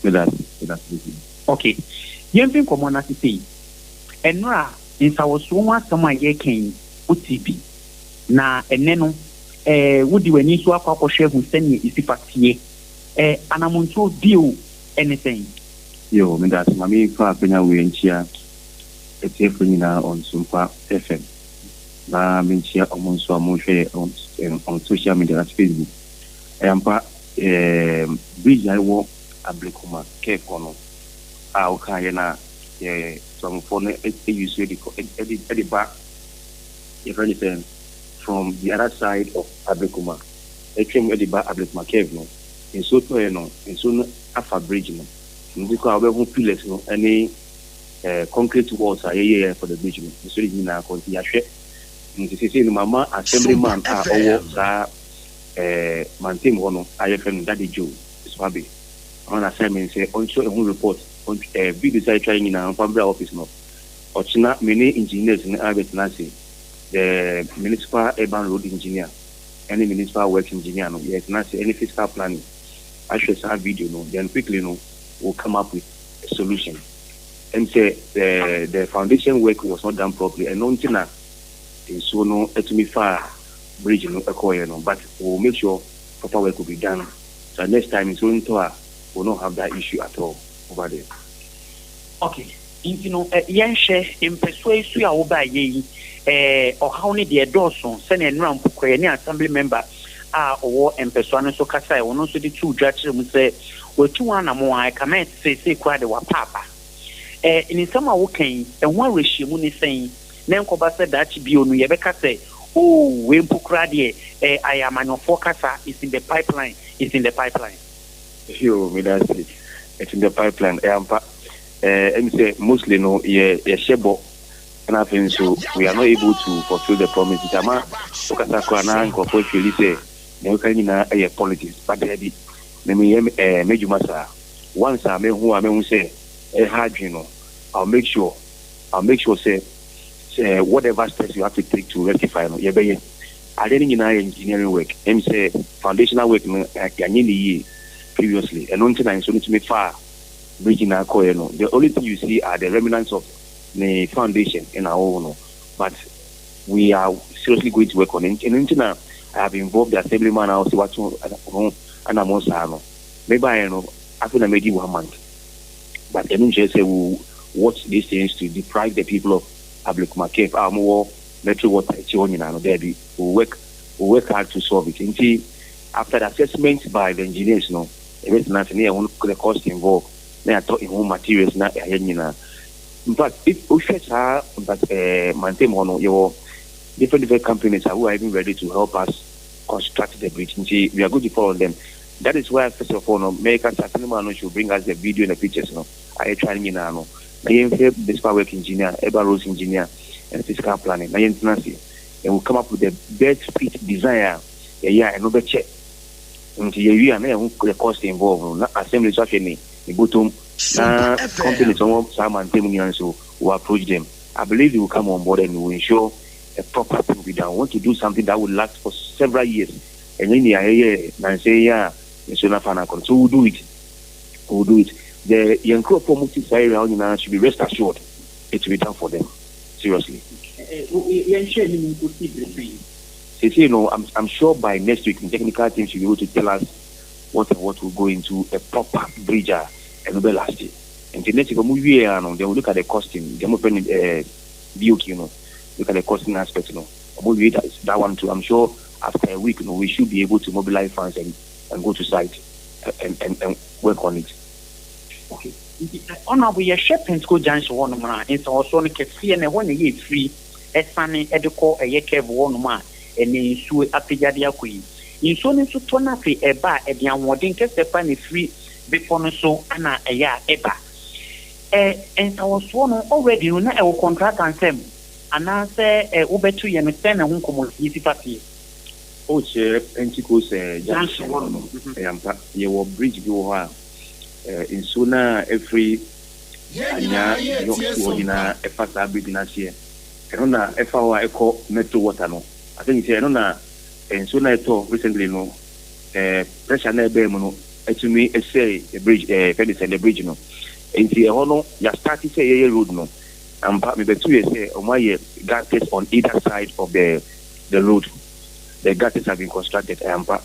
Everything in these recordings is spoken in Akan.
Meda ase, meda ase bebree. Ok, yɛmfi nkɔmmɔ no ase sei. Ɛnora nsawɔsoɔ ho asɛm a yɛreka yi, wote bi. Na ɛnnɛ no, eh, wode w'ani nso akɔ akɔhwɛ ahu sɛdeɛ ɛsi fa teɛ. Eh, anamontuo bio ne sɛn? Yoo, meda ase. Ma memfa akwanya wei nkyia atiefo nyinaa on Sompa FM na menkyia ɔmo nso a ɔmo hwɛ yɛ on social media, that's Facebook. Ɛyɛ ampa, eh, bridge a ɛwɔ Ablekuma curve hɔ no a wokaeɛ no a yɛ tɔmfoɔ no ɛyi so ɛde kɔ ɛde ba, yɛfrɛ no sɛ from the other side of Ablekuma atwam ɛde ba Ablekuma curve no, nsuo tɔeɛ no, nsuo no afa bridge no. Nti kɔ a wobɛhu pillars no ɛne concrete walls a yɛyɛɛ for the bridge no, nsuo no nyinaa kɔ. Nti yɛahwɛ, nti seesei no mama assemblyman a ɔwɔ saa mantam hɔ no a yɛfrɛ no Daddy Joe Suabe ɔno na assignment sɛ ɔntwerɛ ɛho report, videos a yɛtwa yɛ nyinaa ɔmfa mbra office no. Ɔkyena me ne engineers no abɛtena ase, the municipal urban road engineer ɛne municipal works engineer no, yɛtena ase ɛne physical planning ahwɛ saa video no. Then quickly no, we'll come up with a solution. And sɛ the foundation work was not done properly, ɛno nti na nsuo no atumi fa bridge no ɛkɔɔyɛ no, but we'll make sure proper work will be done so next time nsuo ntɔ a, we'll not have that issue at all over there. Okay, nti no yɛnhwɛ mpɛsoa yi so a wobaayɛ yi, ɔhaw no deɛ ɛdɔɔso sɛnea nnura mpo kɔ ne assembly member a ɔwɔ mpɛsoa no nso kasae, ɔno nso de too dwa kyerɛ mu sɛ watu wɔn anamo a ɛkama ɛte seesei koraa de wapaapa. Ne nsɛm a woka yi, ɛho awerɛhyɛmu ne sɛn na nkɔba sɛ daakye bio no yɛbɛka sɛ, oh, wei mpo koraa deɛ ayɛ amanyɔfoɔ kasa, is in the pipeline, is in the pipeline? Yo, meda ase. It's in the pipeline, ɛyɛ ampa. Ɛmi sɛ mostly no yɛ yɛhyɛ bɔ ɛna afei nso we are not able to fulfil the promise, nti ama wokasa koraa na nkurɔfoɔ afeeli sɛ nea woka nyinaa ɛyɛ politics, but daabi, memeyɛ m'adwuma saa. Once a mehu a mehu sɛ ɛha adwene no, I'll make sure sɛ whatever steps you have to take to rectify no, yɛbɛyɛ. Adeɛ no nyinaa yɛ engineering work. Ɛmi sɛ foundational work no yɛanyɛ ne yie previously, ɛno nti na nso no tumi faa bridge na akɔɛ no. The only thing you see are the remnants of the foundation in our own no, but we are seriously going to work on it. Ɛno nti na I have involved the assemblyman a ɔsi wato ho anamɔ saa no. Mebaeɛ no, afei na medi one month, but ɛno nkyerɛ sɛ we watch these things to deprive the people of Ablekuma Curve a wɔwɔ Metro Water akyi hɔ nyinaa no. Daabi, we work hard to solve it. Nti after the assessment by the engineers no, ɛbɛtena ase ne yɛho the cost involved na yɛatɔ ɛho materials na yɛayɛ nyinaa. In fact, if wohwɛ saa, but mantam hɔ no, yɛwɔ different different companies who are even ready to help us construct the bridge, nti we are going to follow them. That is why first of all no, mɛka sɛ assemblyman no should bring us the video and the pictures no a yɛtwa no nyinaa no, na yɛmfrɛ municipal work engineer, urban roads engineer and physical planning na yɛntena ase and we come up with the best fit design a yɛyɛ a ɛno bɛkyɛ. Nti yɛwie a, na yɛho the cost involved no, na assembly nso ahwɛ ne bɔtɔm na companies wɔn saa mantam nyinaa nso will approach them. I believe they will come on board and we will ensure a proper thing will be done. We want to do something that will last for several years. Ɛnyɛ nea yɛyɛ nansɛ yi a nsuo no afa no akɔ no. So we will do it, we will do it. The yɛn nkurɔfoɔ mu ti saa area hɔ nyinaa should be rest assured it will be done for them, seriously. Yɛnhwɛ anim nkosi bere sɛn? Say, no, I'm sure by next week the technical team should be able to tell us what and what will go into a proper bridge and will last it. And the next week, we no, then we look at the costing. Then we BOQ, look at the costing aspect. We that one too. I'm sure after a week, we should be able to mobilize funds and go to site and work on it. Okay. Honorable, yɛhwɛ Pentecost Junction hɔnom a, nsawɔsoɔ no kɛseɛ na ɛhɔ na ɛyɛ efiri ɛsane ɛde kɔ ɛyɛ curve hɔnom a ɛne nsuo apagya de akɔ yi. Nsuo no nso tɔ no, afei ɛba a, ɛde ahoɔden kɛseɛ pa na efiri bepɔ no so ana ɛyɛ a ɛba. Nsawɔsoɔ no already no na ɛwɔ contractor nsɛm anaasɛ wobɛto yɛ no sɛn na ho nkɔmmɔ yi si fa teɛ? O kyerɛ Pentecost Junction hɔ no, ɛyɛ ampa, yɛwɔ bridge bi wɔ hɔ a nsuo no a ɛfiri Anya York hɔ nyinaa ɛfa saa bridge no aseɛ. Ɛno na ɛfa hɔ a ɛkɔ Metro Water no. I think sɛ ɛno na nsuo no a ɛtɔ recently no, pressure na ɛbɛn mu no. atumi sɛe bridge, fɛn de sɛ the bridge no. Nti ɛhɔ no yɛa start sɛ yɛyɛ road no ampa. Mebɛtu yɛ sɛ ɔmo ayɛ gutters on either side of the road. The gutters have been constructed ampa,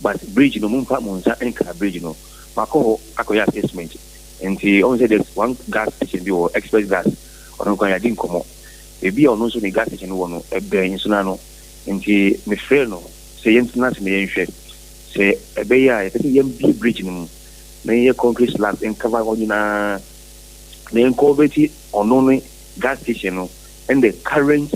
but bridge no, momfa mo nsa nka bridge no. Makɔ hɔ akɔyɛ assessment, nti ɔmo sɛ there's one gas station bi wɔ, Express Gas. Ɔno kwan yɛadi nkɔmmɔ, ebi a ɔno nso ne gas station no wɔ no ɛbɛn nso n'ano, nti mefrɛ no sɛ yɛntena ase na yɛnhwɛ sɛ ɛbɛyɛ a yɛpɛ sɛ yɛmbie bridge no mu na yɛyɛ concrete slab n cover hɔ nyinaa na yɛn convert ɔno ne gas station no and the current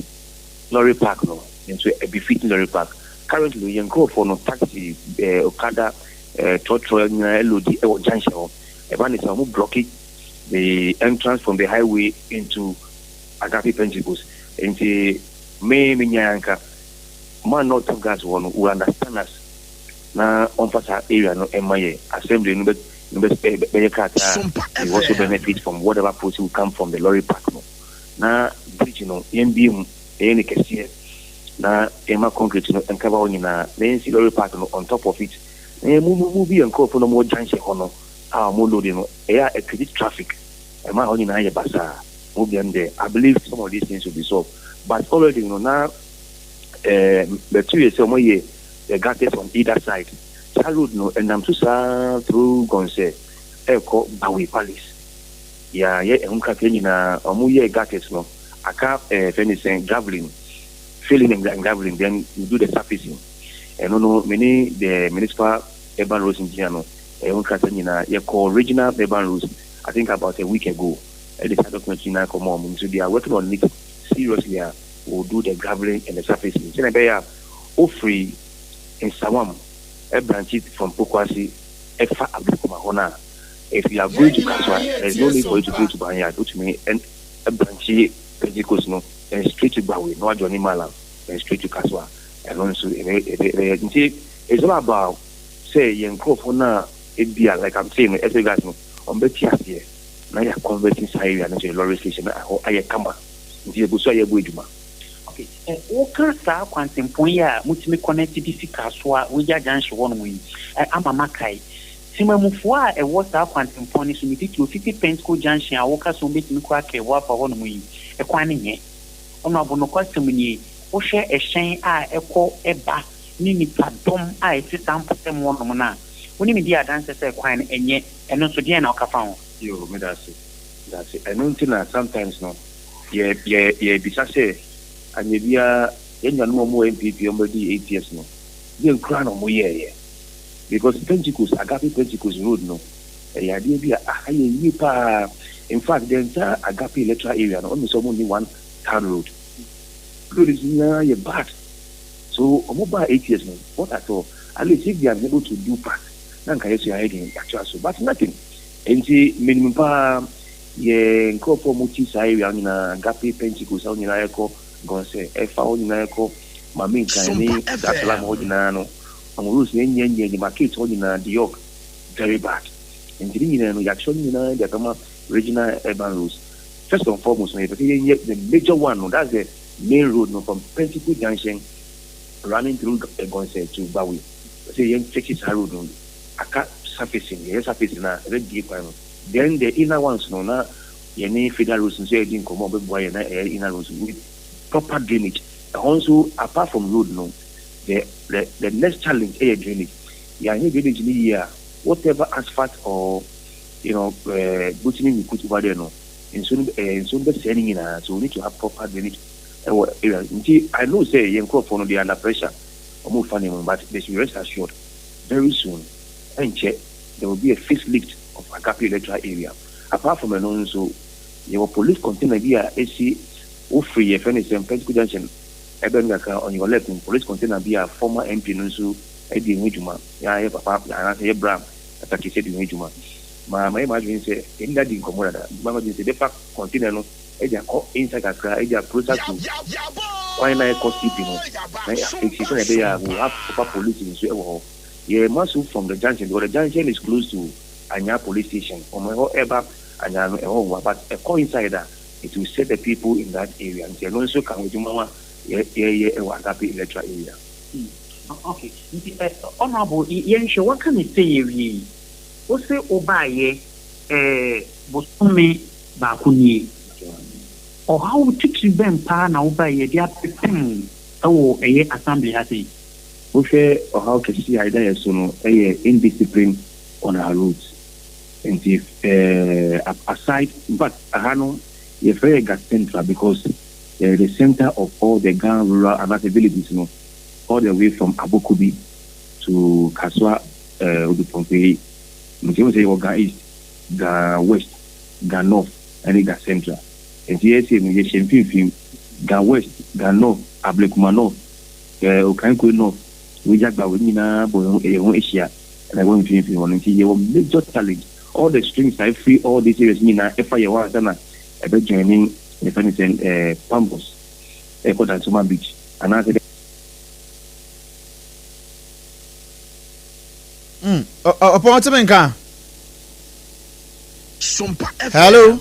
lorry park no nso a befitting lorry park. Currently yɛn nkurɔfoɔ no, taxi, okada, trɔtrɔ nyinaa ɛ load ɛwɔ junction hɔ. Ɛba ne sɛ ɔmo block the entrance from the highway into Agape Pentecost. Nti me nya anka man not of gas wɔ no will understand us na ɔmfa saa area no ɛma yɛ assembly no bɛ bɛyɛ krataa. We also benefit from whatever proceed will come from the lorry park no. Na bridge no, yɛn bie mu, ɛyɛ ne kɛseɛ na yɛma concrete no n cover hɔ nyinaa na yɛnsi lorry park no on top of it na yɛn mu bi yɛn nkurɔfoɔ no mo junction hɔ no a wɔn load no, ɛyɛ a ɛ create traffic, ɛma hɔ nyinaa yɛ basaa mo bi ɛn. I believe some of these things will be solved, but already na bɛtu yɛ sɛ wɔn yɛ the gutters on either side. Saa road no ɛnam so saa through Gɔnsɛ ɛrekɔ Bawe Palace. Yɛayɛ ɛho kakra nyinaa, wɔn yɛ gutters no, aka fɛn ne sɛn, graveling, filling and graveling, then we do the surfacing. Ɛno no, me ne the municipal urban roads engineer no ɛho kakra nyinaa, yɛkɔ regional urban roads, I think about a week ago, ɛde saa document nyinaa kɔ ma wɔn, nso they are working on it seriously a we will do the graveling and the surfacing sɛnɛ ɛbɛyɛ a ofiri Nsawam ɛ branch from Pokuase ɛfa Ablekuma hɔ no a, if you are going to Kasoa, there is no need for you to go to Banyard. Wotumi ɛ branch Pentecost no then straight to Gbawe na wajɔ ne Malam, then straight to Kasoa. Ɛno nso ɛbɛyɛ. Nti it's all about sɛ yɛn nkurɔfoɔ no a ebi a, like I'm saying no, ɛsɛ gas no wɔn bɛti aseɛ na yɛ converting saa area no to lorry station na ɛhɔ ayɛ kama. Nti yɛgu so a yɛbɔ adwuma. Okay, woka saa kwantempɔn yi a motumi connect de fi Kasoa wogya junction hɔnom yi ama makae temamufoɔ a ɛwɔ saa kwantempɔn no so ne titiri ofiti Pentecost junction a woka so wobɛtumi kɔ akɛwɔ afa hɔnom yi, ɛkwan no nyɛ ɔno abo. Nokwasɛm nie, wohwɛ ɛhyɛn a ɛkɔ ɛba ne nipadɔm a ɛte saa mpɔtam hɔnom no a, wonim di adanse sɛ kwan no ɛnyɛ. Ɛno nso deɛn na ɔka fa ho? Yo, meda ase, meda ase. Ɛno nti na sometimes no yɛ yɛ yɛbisa sɛ anya biara yɛn nuanom a wɔwɔ NPP a wɔbɛdi 8 years no yɛn kura na wɔyɛɛyɛ, because Pentecost, Agape Pentecost road no, ɛyɛ adeɛ bi a aha yɛ yie paa. In fact, the entire Agape electoral area no, ɔmo sɛ ɔmo ni one town road. Road nyinaa yɛ bad, so ɔmo baa 8 years no, what at all? At least if they are able to do part na nka yɛ so yɛ ayɛ den yɛatoa so, but nothing. Nti menim paa yɛ nkurɔfoɔ a wɔn ti saa area nyinaa, Agape Pentecost hɔ nyinaa yɛkɔ Gɔnsɛ, ɛfa hɔ nyinaa yɛkɔ Maame Nkan ne Dasalam hɔ nyinaa no, ɔmo roads no nyɛ nyɛ nyɛ market hɔ nyinaa de york very bad. Nti ne nyinaa no, yɛakyerɛ ne nyinaa de akama regional urban roads. First and foremost no, yɛpɛ sɛ yɛnyɛ the major one no, that's the main road no from Pentecost junction running through Gɔnsɛ to Gbawe. Pɛ sɛ yɛn fix saa road no, aka surfacing. Yɛyɛ surfacing a ɛbɛbie kwan no, then the inner ones no na yɛne federal roads nso yɛdi nkɔmmɔ a ɔbɛboa yɛn na ɛyɛ inner roads with proper drainage. Ɛhɔ nso, apart from road no, the next challenge ɛyɛ drainage. Yɛanyɛ drainage no yie a, whatever asphalt or bitumen we put over there no, nsuo no bɛsɛe ne nyinaa. So we need to have proper drainage ɛwɔ area. Nti I know say yɛn nkurɔfoɔ no, they are under pressure, wɔn fa ne mu, but they should rest assured, very soon, ɛnkyɛ, there will be a facelift of Agape electoral area. Apart from ɛno nso, yɛwɔ police container bi a esi wofiri yɛfrɛ no sɛ Pentecost junction ɛbɛn no kakra, on your left, police container bi a former MP no nso ɛdi ho dwuma, yɛayɛ papa anaasɛ yɛ bra atakisi di ho dwuma. Maa ma yɛ maa adwene sɛ yɛn da di nkɔmɔ dada, maa ma adwene sɛ bɛfa container no ɛde akɔ inside kakra, ɛde akɔ closer to kwan na ɛkɔ CP no na yɛa fix sɛnea ɛbɛyɛ a we have proper police nso ɛwɔ hɔ. Yɛ ma so from the junction, because the junction is close to Anya police station. Ɔmo ɛhɔ ɛba Anya no ɛhɔ wa, but ɛkɔ inside a, it will serve the people in that area. Nti ɛno nso ka ho adwuma ho a yɛyɛ ɛwɔ Agape electoral area. Okay, nti honorable, yɛnhwɛ waka ne sɛ yɛwie yi. Wo se wobaeɛ eh, bosome baako nie. Ɔhaw titiri bɛn paa na wobaeɛ de abɛpem wɔ ɛyɛ assembly ha sei? Wohwɛ ɔhaw kɛse a ɛda yɛn so no yɛ indiscipline on our roads. Nti eh, aside, in fact, aha no yɛfrɛ yɛ Ga Central because yɛyɛ the center of all the Ga rural anaasɛ villages no, all the way from Abokobi to Kasoa eh, Odupɔnkpei. Nti wohu sɛ yɛwɔ Ga East, Ga West, Ga North ɛne Ga Central. Nti yɛsei no yɛhyɛ mfimfini, Ga West, Ga North, Ablekuma North, eh, Okankwe North, Weija Gbawe ne nyinaa bɔ yɛn ho yɛn ho ahyia na ɛwɔ mfimfini hɔ no. Nti yɛwɔ major challenge. All the streams a ɛfiri all these areas nyinaa ɛfa yɛn hɔ ansa na ɛbɛ joining yɛfrɛ no sɛn eh, Pambos ɛkɔ Dansoman Beach anaasɛ Ɔpɔn ɔte me nka. Hello.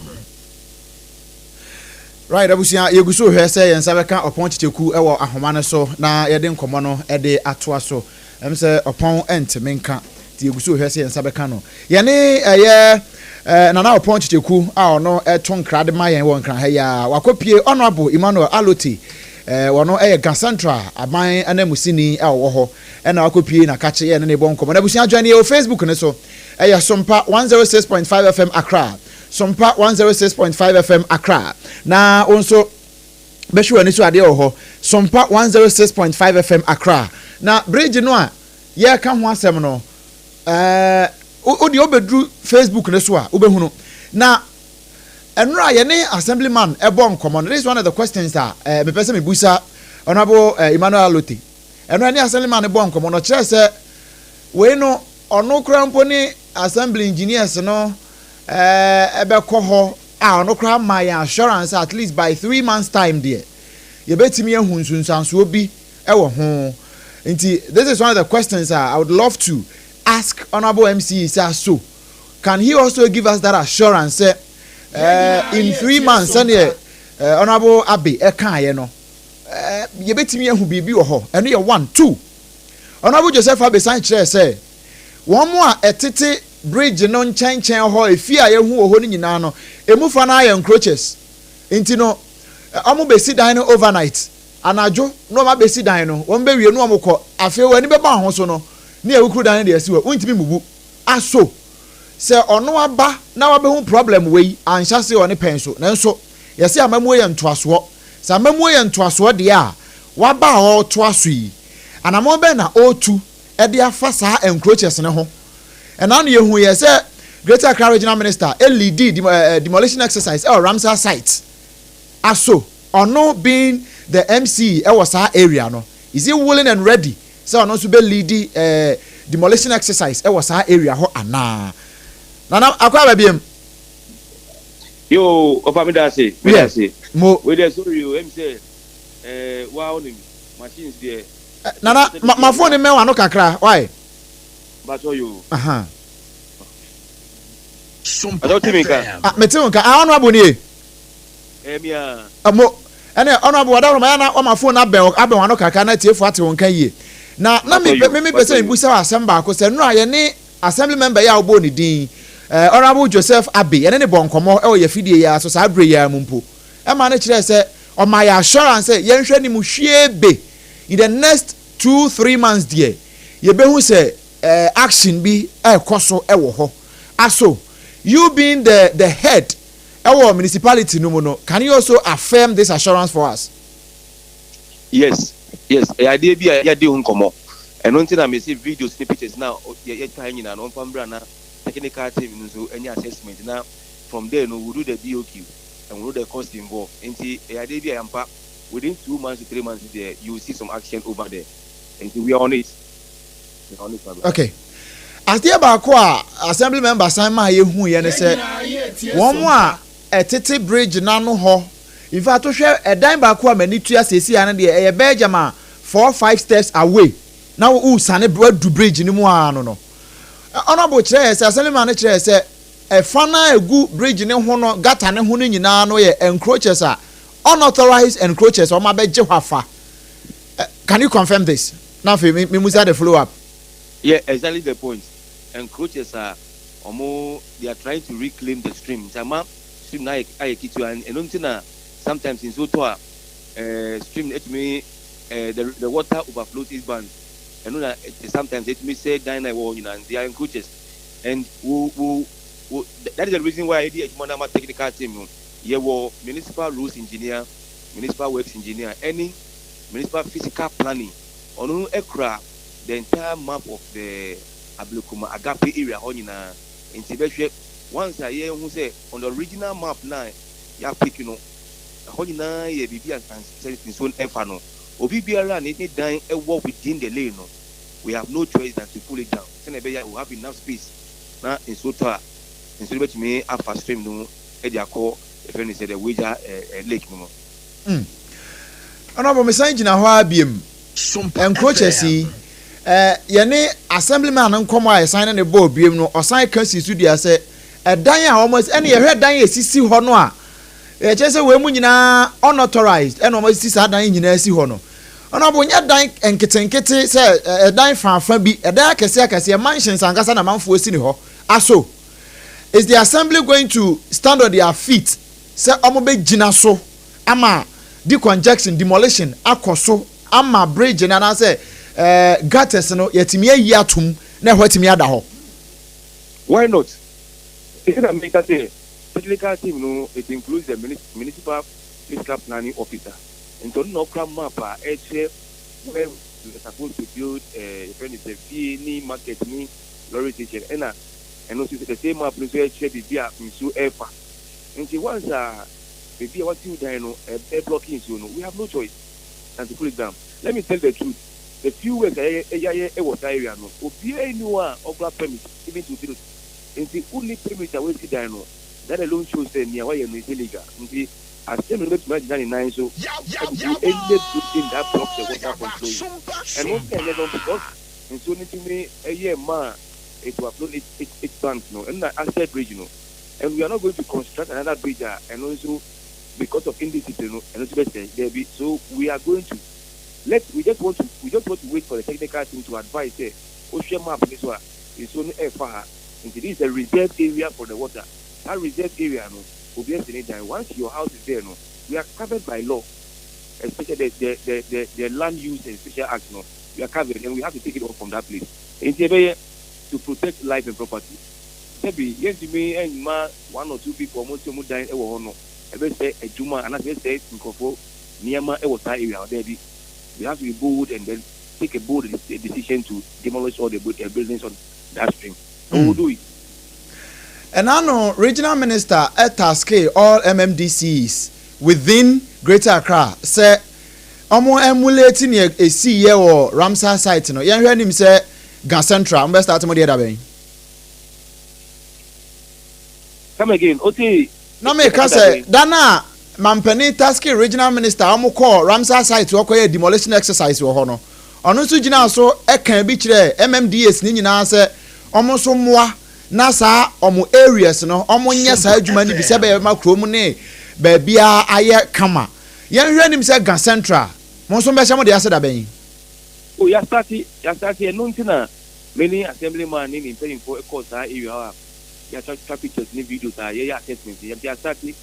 Right, abusua, yɛgu so hwɛ sɛ yɛn nsa bɛka Ɔpɔn Kyekyeku wɔ ahoma no so na yɛde nkɔmmɔ no de atoa so. Ɛm sɛ Ɔpɔn nte me nka, nti yɛgu so hwɛ sɛ yɛn nsa bɛka no. Yɛne ɛyɛ Nana Ɔpɔn Kyekyeku a ɔno ɛto nkra de ma yɛn wɔ Nkran ha yi ara. Wakɔpie Honourable Emmanuel Allotey, ɔno ɛyɛ Ga Central aban ananmusini a ɔwɔ hɔ, ɛna wakɔpie na kakye yɛne ne bɔ nkɔmmɔ. Na abusua join yɛ wɔ Facebook no so, ɛyɛ Sompa 106.5 FM Accra. Sompa 106.5 FM Accra. Na wo nso bɛhwɛ w'ani so adeɛ wɔ hɔ. Sompa 106.5 FM Accra. Na bridge no a yɛreka ho asɛm no, ɛɛ wo deɛ wobɛduru Facebook no so a wobɛhunu. Na ɛnora yɛne assemblyman ɛbɔ nkɔmmɔ no, this is one of the questions a ɛɛ mepɛ sɛ mebusa Honourable Emmanuel Allotey. Ɛno ɛne assemblyman no bɔ nkɔmmɔ no, ɔkyerɛ sɛ wei no ɔno koraa mpo ne assembly engineers no ɛbɛkɔ hɔ a ɔno koraa ma yɛn assurance at least by 3 months time deɛ yɛbɛtumi ahu nsunsuansoɔ bi ɛwɔ ho. Nti this is one of the questions I would love to ask Honourable MCE sɛ, so can he also give us that assurance sɛ in 3 months, sɛdeɛ Honourable Abe ɛkaeɛ no, yɛbɛtumi ahu biribi wɔ hɔ? Ɛno yɛ one. Two, Honourable Joseph Abe san kyerɛɛ sɛ wɔn a ɛtete bridge no nkyɛnkyɛn hɔ, efie a yɛhu wɔ hɔ no nyinaa no, emu fa no ayɛ encroachers. Nti no wɔn bɛsi dan no overnight, anadwo na wɔn abɛsi dan no, wɔn bɛwie na wɔn kɔ. Afei wɔn ani bɛba ho so no ne awukuru dan no deɛ ɛsi hɔ, wɔntumi mubu aso. Sɛ ɔno aba na wabɛhu problem wei anhyɛ ase wɔ ne pɛn so, nanso yɛsɛ amamuo yɛ ntoasoɔ. Sɛ amamuo yɛ ntoasoɔ deɛ a, waba a ɔretoa so yi, anammɔn bɛn na ɔretu de afa saa encroachers ne ho? Ɛna no yɛhu yɛ sɛ Greater Accra Regional Minister ɛlead demolition exercise ɛwɔ Ramsar site. Aso ɔno being the MC ɛwɔ saa area no, is he willing and ready sɛ ɔno nso bɛ lead demolition exercise ɛwɔ saa area hɔ anaa? Nana akɔ aba biem. Yo, ɔfa mi da ase, mi da ase. Mo. Wei deɛ, sorry o, ɛmi sɛ waa onim machines deɛ. Nana, ma phone mmɛn wano kakra, why? Batɔ yo. Ɔtɔ ti mi nka. Ah, mete wo nka. Ah, Honourable nie. Ɛɛ mi a. Mo ɛnɛ Honourable wadaworo ma yana wama phone abɛn wano kakra na tiefo ate wo nka yie. Na mi pɛ sɛ mebusa wɔ asɛm baako sɛ nnora yɛne assembly member yi a wobɔɔ ne din, Honourable Joseph Abe, yɛne ne bɔ nkɔmmɔ ɛwɔ yɛ fidie yi ara so saa berɛ yi ara mu mpo, ɛma no kyerɛɛ sɛ ɔma yɛ assurance sɛ yɛnhwɛ ne mu hwie be in the next 2-3 months deɛ yɛbɛhu sɛ action bi ɛrekɔ so ɛwɔ hɔ. Aso you being the head ɛwɔ municipality no mu no, can you also affirm this assurance for us? Yes, ɛyɛ adeɛ bi a yɛde ho nkɔmmɔ. Ɛno nti na mesi videos ne pictures na yɛtwa nyinaa no, ɔmfa mbra na technical team no nso ɛnyɛ assessment, na from there no we do the BOQ and we know the cost involved. Nti ɛyɛ adeɛ bi a yɛmpa within 2 months to 3 months there you will see some action over there. Nti we are on it, we are on it, my brother. Okay, adeɛ baako a assembly member san maa yɛhu yɛ ne sɛ wɔn a ɛtete bridge n'ano hɔ, in fact, wohwɛ ɛdan baako a m'ani tua seesie ano deɛ, ɛyɛ bɛɛ gyama four five steps away na wosane wadu bridge no mu ara no, Honourable kyerɛ yɛ sɛ, assembly man no kyerɛ yɛ sɛ ɛfa no a egu bridge ne ho no, gutter ne ho no nyinaa no yɛ encroachers a unauthorized encroachers a wɔn abɛgye hɔ afa. Can you confirm this? Na afei mi musa the follow up. Yeah, exactly the point. Encroachers a Ɔmo, they are trying to reclaim the stream, nti ama stream no ayɛ ketewa. Ɛno nti na sometimes nsuo tɔ a, stream no etumi the water overflows its banks. Ɛno na sometimes etumi sɛe dan na ɛwɔ hɔ nyinaa. They are encroachers and wo that is the reason why yɛde adwuma no ama technical team no. Yɛwɔ municipal roads engineer, municipal works engineer ɛne municipal physical planning. Ɔno no ekura the entire map of the Ablekuma Agape area hɔ nyinaa. Nti bɛhwɛ, once a yɛn ho sɛ on the original map na yɛapick no, ɛhɔ nyinaa yɛ biribi a sɛ nsuo no ɛfa no, obi biara a ne dan ɛwɔ within the lane no, we have no choice than to pull it down sɛnea ɛbɛyɛ a we have enough space na nsuo tɔ a, nsuo no bɛtumi afa stream no mu de akɔ yɛfrɛ no sɛ the Weija lake no mu. Ɔnabɔ mesan gyina hɔ a biem encroachers yi, yɛne assemblyman no nkɔmɔ a yɛsan ne ne bɔɔ biem no, ɔsan ka si so dua sɛ ɛdan a wɔn ɛne yɛhwɛ dan a esisi hɔ no a, yɛkyerɛ sɛ wɔn mu nyinaa unauthorized ɛna wɔn asisi saa dan nyinaa si hɔ no. Ɔnabɔ nyɛ dan nketenkete sɛ ɛdan faafa bi, ɛdan akɛseɛ akɛseɛ, mansions ankasa na amanfoɔ si ne hɔ. Aso is the assembly going to stand on their feet sɛ wɔn bɛ gyina so ama decongestion, demolition akɔ so ama bridge no anaasɛ gutters no yɛtumi ayi atum na ɛhɔ atumi ada hɔ? Why not? Ɛsɛ na meka sɛ technical team no, it includes the municipal physical planning officer. Nti ɔno na ɔkura map a ɛkyerɛ where we are supposed to build, yɛfrɛ no sɛ fie ne market ne lorry station. Ɛna ɛno nso, the same map no nso ɛkyerɛ biribi a nsuo ɛrefa. Nti once a baabi a wasiw dan no ɛblock nsuo no, we have no choice than to pull it down. Let me tell the truth, the few works a yɛyɛ ɛwɔ saa area no, obiara ni hɔ a ɔkura permit even to build. Nti wonni permit a wɔasi dan no, that alone shows sɛ nea wayɛ no is illegal. Nti asɛm no bɛtumi agyina ne nan so abubu any building that blocks the water from flowing. Ɛno nso ɛnyɛ no because nsuo no tumi ɛyɛ mma a it will flow its banks no, ɛno na asɛ bridge no, and we are not going to construct another bridge a ɛno nso because of indiscipline no, ɛno nso bɛsɛe. Dɛbi, so we are going to let we just want to wait for the technical team to advise sɛ wohwɛ map ni so a, nsuo no ɛɛfa ha, nti this is a reserved area for the water. That reserved area no, obi ɛsi ne dan, once your house is there no, we are covered by law, especially the Land Use and Special Act no. We are covered and we have to take it off from that place. Nti ɛbɛyɛ to protect life and property. Sɛbi, yɛntumi ɛnma one or two people ɔmo nso ɔmo dan ɛwɔ hɔ no ɛbɛsɛ adwuma anaasɛ ɛbɛsɛ nkurɔfoɔ nneɛma ɛwɔ saa area hɔ. Dɛbi, we have to be bold and then take a bold decision to demolish all the buildings on that stream, and we will do it. Ɛna no regional minister ɛtask all MMDCs within Greater Accra sɛ ɔmo emulate nea esi yɛ wɔ Ramsar site no. Yɛnhwɛ anim sɛ Ga Central mo bɛ start mo deɛ da bɛn? Come again, o ti. Na meka sɛ dana a mampanin task regional minister a ɔmo kɔɔ Ramsar site, wɔkɔyɛ demolition exercise wɔ hɔ no, ɔno nso gyina so ɛka bi kyerɛ MMDAs ne nyinaa sɛ ɔmo nso mmoa na saa ɔmo areas no ɔmo nyɛ saa adwuma no bi sɛ bɛyɛ ma kurom ne baabiara ayɛ kama. Yɛnhwɛ anim sɛ Ga Central mo nso mbɛhyɛ mo de ase da bɛn? O, yɛastart, yɛastart. Ɛno nti na me ne assemblyman ne ne mpanyinfoɔ ɛkɔɔ saa area hɔ a yɛatwa pictures ne videos a yɛyɛ assessment. Yɛnti yɛastart.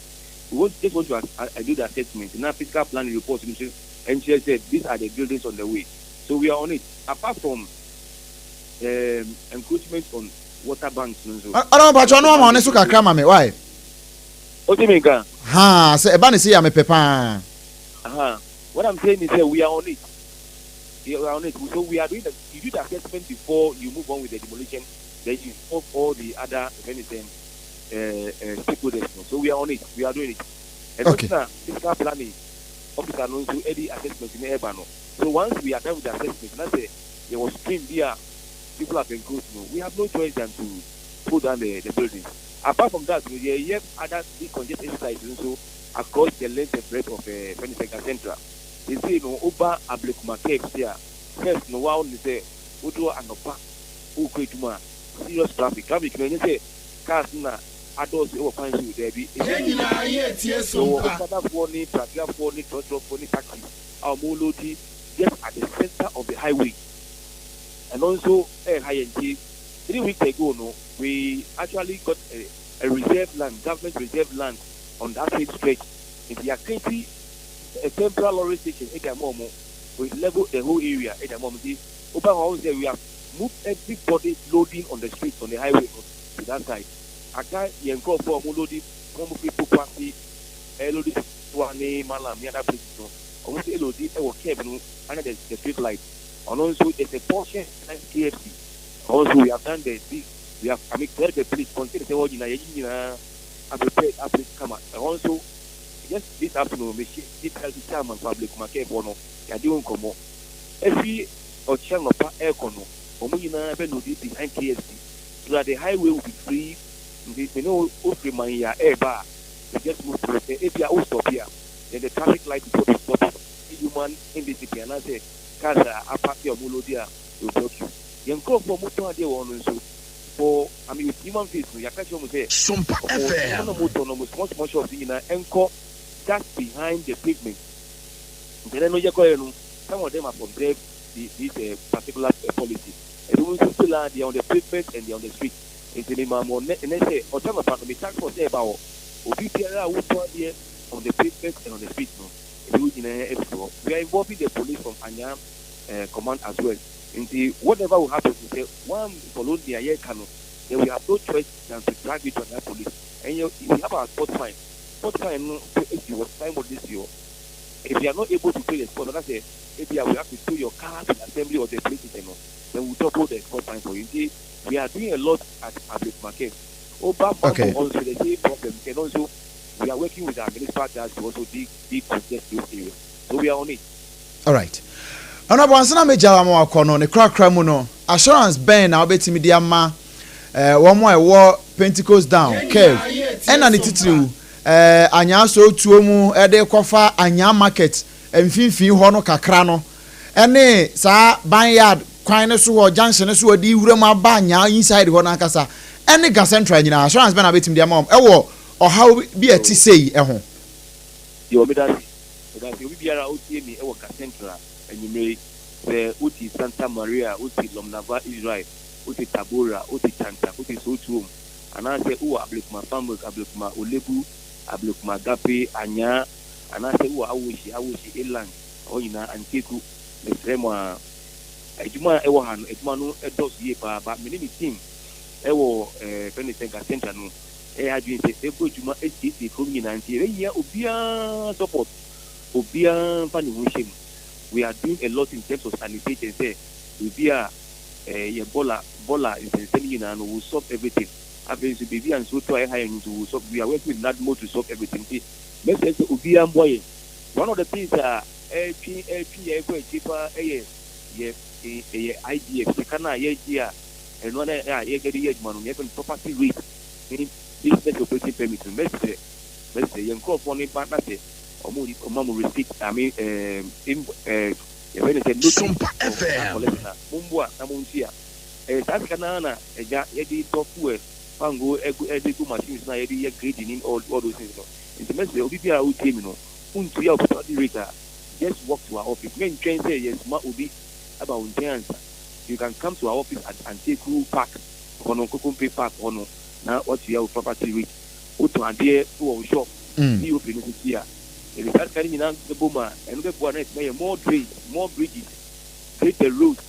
We just want to do the assessment na physical planning report no nso ɛnkyerɛ sɛ these are the buildings on the way. So we are on it. Apart from encroachment on water banks no nso. Ɔdɔn mpatwa ɔno ama ɔne so kakra ma me why. O ti mi nka. Haa, sɛ ɛba ne se yɛ amepɛ paa. What I'm saying is that we are on it. We are on it. So we are doing the you do the assessment before you move on with the demolition. Then you involve all the other, if anything, stakeholders. So we are on it. We are doing it. And physical planning officer no nso ɛdi assessment ne ɛba no. So once we are done with the assessment, na sɛ there was stream bi a people have encroached no, we have no choice than to pull down the buildings. Apart from that, we have other decongestion exercises nso across the length and breadth of Fenisen Central. They say no, Oba Ablekuma curves here. First no, wow, they say, wodu anɔpa wokɔ adwuma a, serious traffic. Traffic no ɛnyɛ sɛ cars na adɔɔso ɛwɔ kwan so, daabi. Yɛwɔ okadafoɔ ne pragyafoɔ ne trɔtrɔfoɔ ne taxi a wɔn load just at the center of the highway. Ɛno nso ɛɛha yɛn, nti 3 weeks ago no, we actually got a reserve land, government reserve land on that same stretch. Nti yɛacreate a temporary lorry station ɛdi ama ɔmo. We level the whole area ɛdi ama ɔmo. Nti woba hɔ sɛ we have moved everybody loading on the street, on the highway no, to that side. Aka yɛn nkurɔfoɔ a ɔmo loading, ɔmo fi Pokuase ɛload ne Malam ne other places no, ɔmo nso ɛload ɛwɔ curb no under the street light. Ɔno nso, there's a portion behind KFC also. We have done the big, we have, I mean, cleared the place, container sɛ hɔ nyinaa yɛyi nyinaa aprepare apre kama. Ɛhɔ nso, just this afternoon mehyia DPRC chairman for Ablekuma kɛɛfoɔ no, yɛade ho nkɔmmɔ. Efi ɔkyerɛ nɔpa ɛɛkɔ no, wɔn nyinaa bɛ load behind KFC so that the highway will be free. Nti mene ofiri Manya ɛɛba a, we just move through. Sɛ ebi a o stop here, then the traffic light is going to stop human indiscipline anaasɛ cars a apark a ɔmo load a will block you. Yɛn nkurɔfoɔ a ɔmo tɔn adeɛ wɔ hɔ no nso, for, I mean, with human face no, yɛaka kyerɛ ɔmo sɛ Sompa ɔmo FM. na ɔmo tɔn no, ɔmo small small shops nyinaa ɛnkɔ just behind the pavement. Nti ɛnɛ no yɛkɔɛ no, some of them have observed this particular policy. Ebi nso still are, they are on the pavement and they are on the street. Nti ne maa mo ɛnɛ ɛnɛ sɛ ɔkyɛn papa no, mi task force ɛɛba hɔ. Obi biara a wotɔn adeɛ on the pavement and on the street no, ebi wo nyinaa efiri hɔ. We are involving the police from Anyaa command as well. Nti whatever will happen is sɛ one follow nea yɛreka no, then we have no choice than to drag you to Anyaa police. And we have our spot fine. Spot fine no nso esi hɔ, signboard esi hɔ. If you are not able to pay the spot, that's a maybe we have to tow your car to the assembly or the police station no, then we double the spot fine for you. Nti we are doing a lot at Ablekuma Curve. Oba Mambo also, the same problem. And also we are working with our municipal guards to also decongest those areas, so we are on it. Alright, Honourable, ansana megya wa ma wakɔ no, ne korakora mu no, assurance bɛn na wobɛtumi de ama wɔn a ɛwɔ Pentecost Down curve, ɛna ne titiriw Anyaa Sowutuom mu ɛde kɔfa Anyaa market mfimfini hɔ no kakra no, ɛne saa Banyard kwan no so hɔ, junction no so hɔ, de wura mu aba Anyaa inside hɔ n'ankasa, ɛne Ga Central nyinaa? Assurance bɛn na wobɛtumi de ama wɔn ɛwɔ ɔhaw bi a ɛte sei ɛho? Yɛ wɔ medase. Obi biara a otie mi ɛwɔ Ga Central enyimire, sɛ wote Santa Maria, wote Lomnava Israel, wote Tabora, wote Tanta, wote Sowutuom, anaasɛ wowɔ Ablekuma Fan Milk, Ablekuma Olebu, Ablekuma Agape, Anyaa, anaasɛ wowɔ Awoshie, Awoshie Elang, ɛhɔ nyinaa, Anteku, mesrɛ mo a, adwuma a ɛwɔ ha no, adwuma no ɛdɔɔso yie paa ba. Me ne me team ɛwɔ fɛn sɛ Ga Central no, ɛyɛ adwene sɛ ɛbɔ adwuma esiesie kurom nyinaa. Nti yɛbɛhia obiara support, obiara mfa ne ho nhyɛ mu. We are doing a lot in terms of sanitation, sɛ biribi a yɛ bɔla bɔla nsɛnsɛm nyinaa no, we solve everything. Afei nso, biribi a nsuo tɔ a ɛha yɛn nso, we solve. We are working with NADMO to solve everything. Nti mɛsɛ sɛ obiara mboa yɛn. One of the things a ɛtwi yɛ ɛkɔ akyi paa ɛyɛ yɛ ɛyɛ IGF sika no a yɛgye a ɛno na a yɛgye de yɛ adwuma no, yɛfɛ no property rate ne business operating permit no. Mɛsrɛ yɛn nkurɔfoɔ no ba na sɛ ɔmo amu receipt, I mean, ɛɛ yɛfɛ no sɛ notice Sompa of FM. collection a, momboa na montua. Ɛyɛ saa sika naa na ɛgya yɛde tɔ fuel, fango ɛgu, ɛde gu machines na yɛde yɛ grading in all those things no. Nti mɛsrɛ obi biara a wotie mi no, wontua wo property rate a, just walk to our office. Mɛntwɛn sɛ yɛsoma obi aba wo nkyɛn ansa. You can come to our office at Anteku Park hɔ no, Kokompe Park hɔ no, na watua wo property rate. Wotɔn adeɛ wɔ wo shop, BOP no so tua. Yɛde saa sika no nyinaa bɛbɔ mu a, ɛno bɛboa na ɛtumi ayɛ more drains, more bridges, create the roads,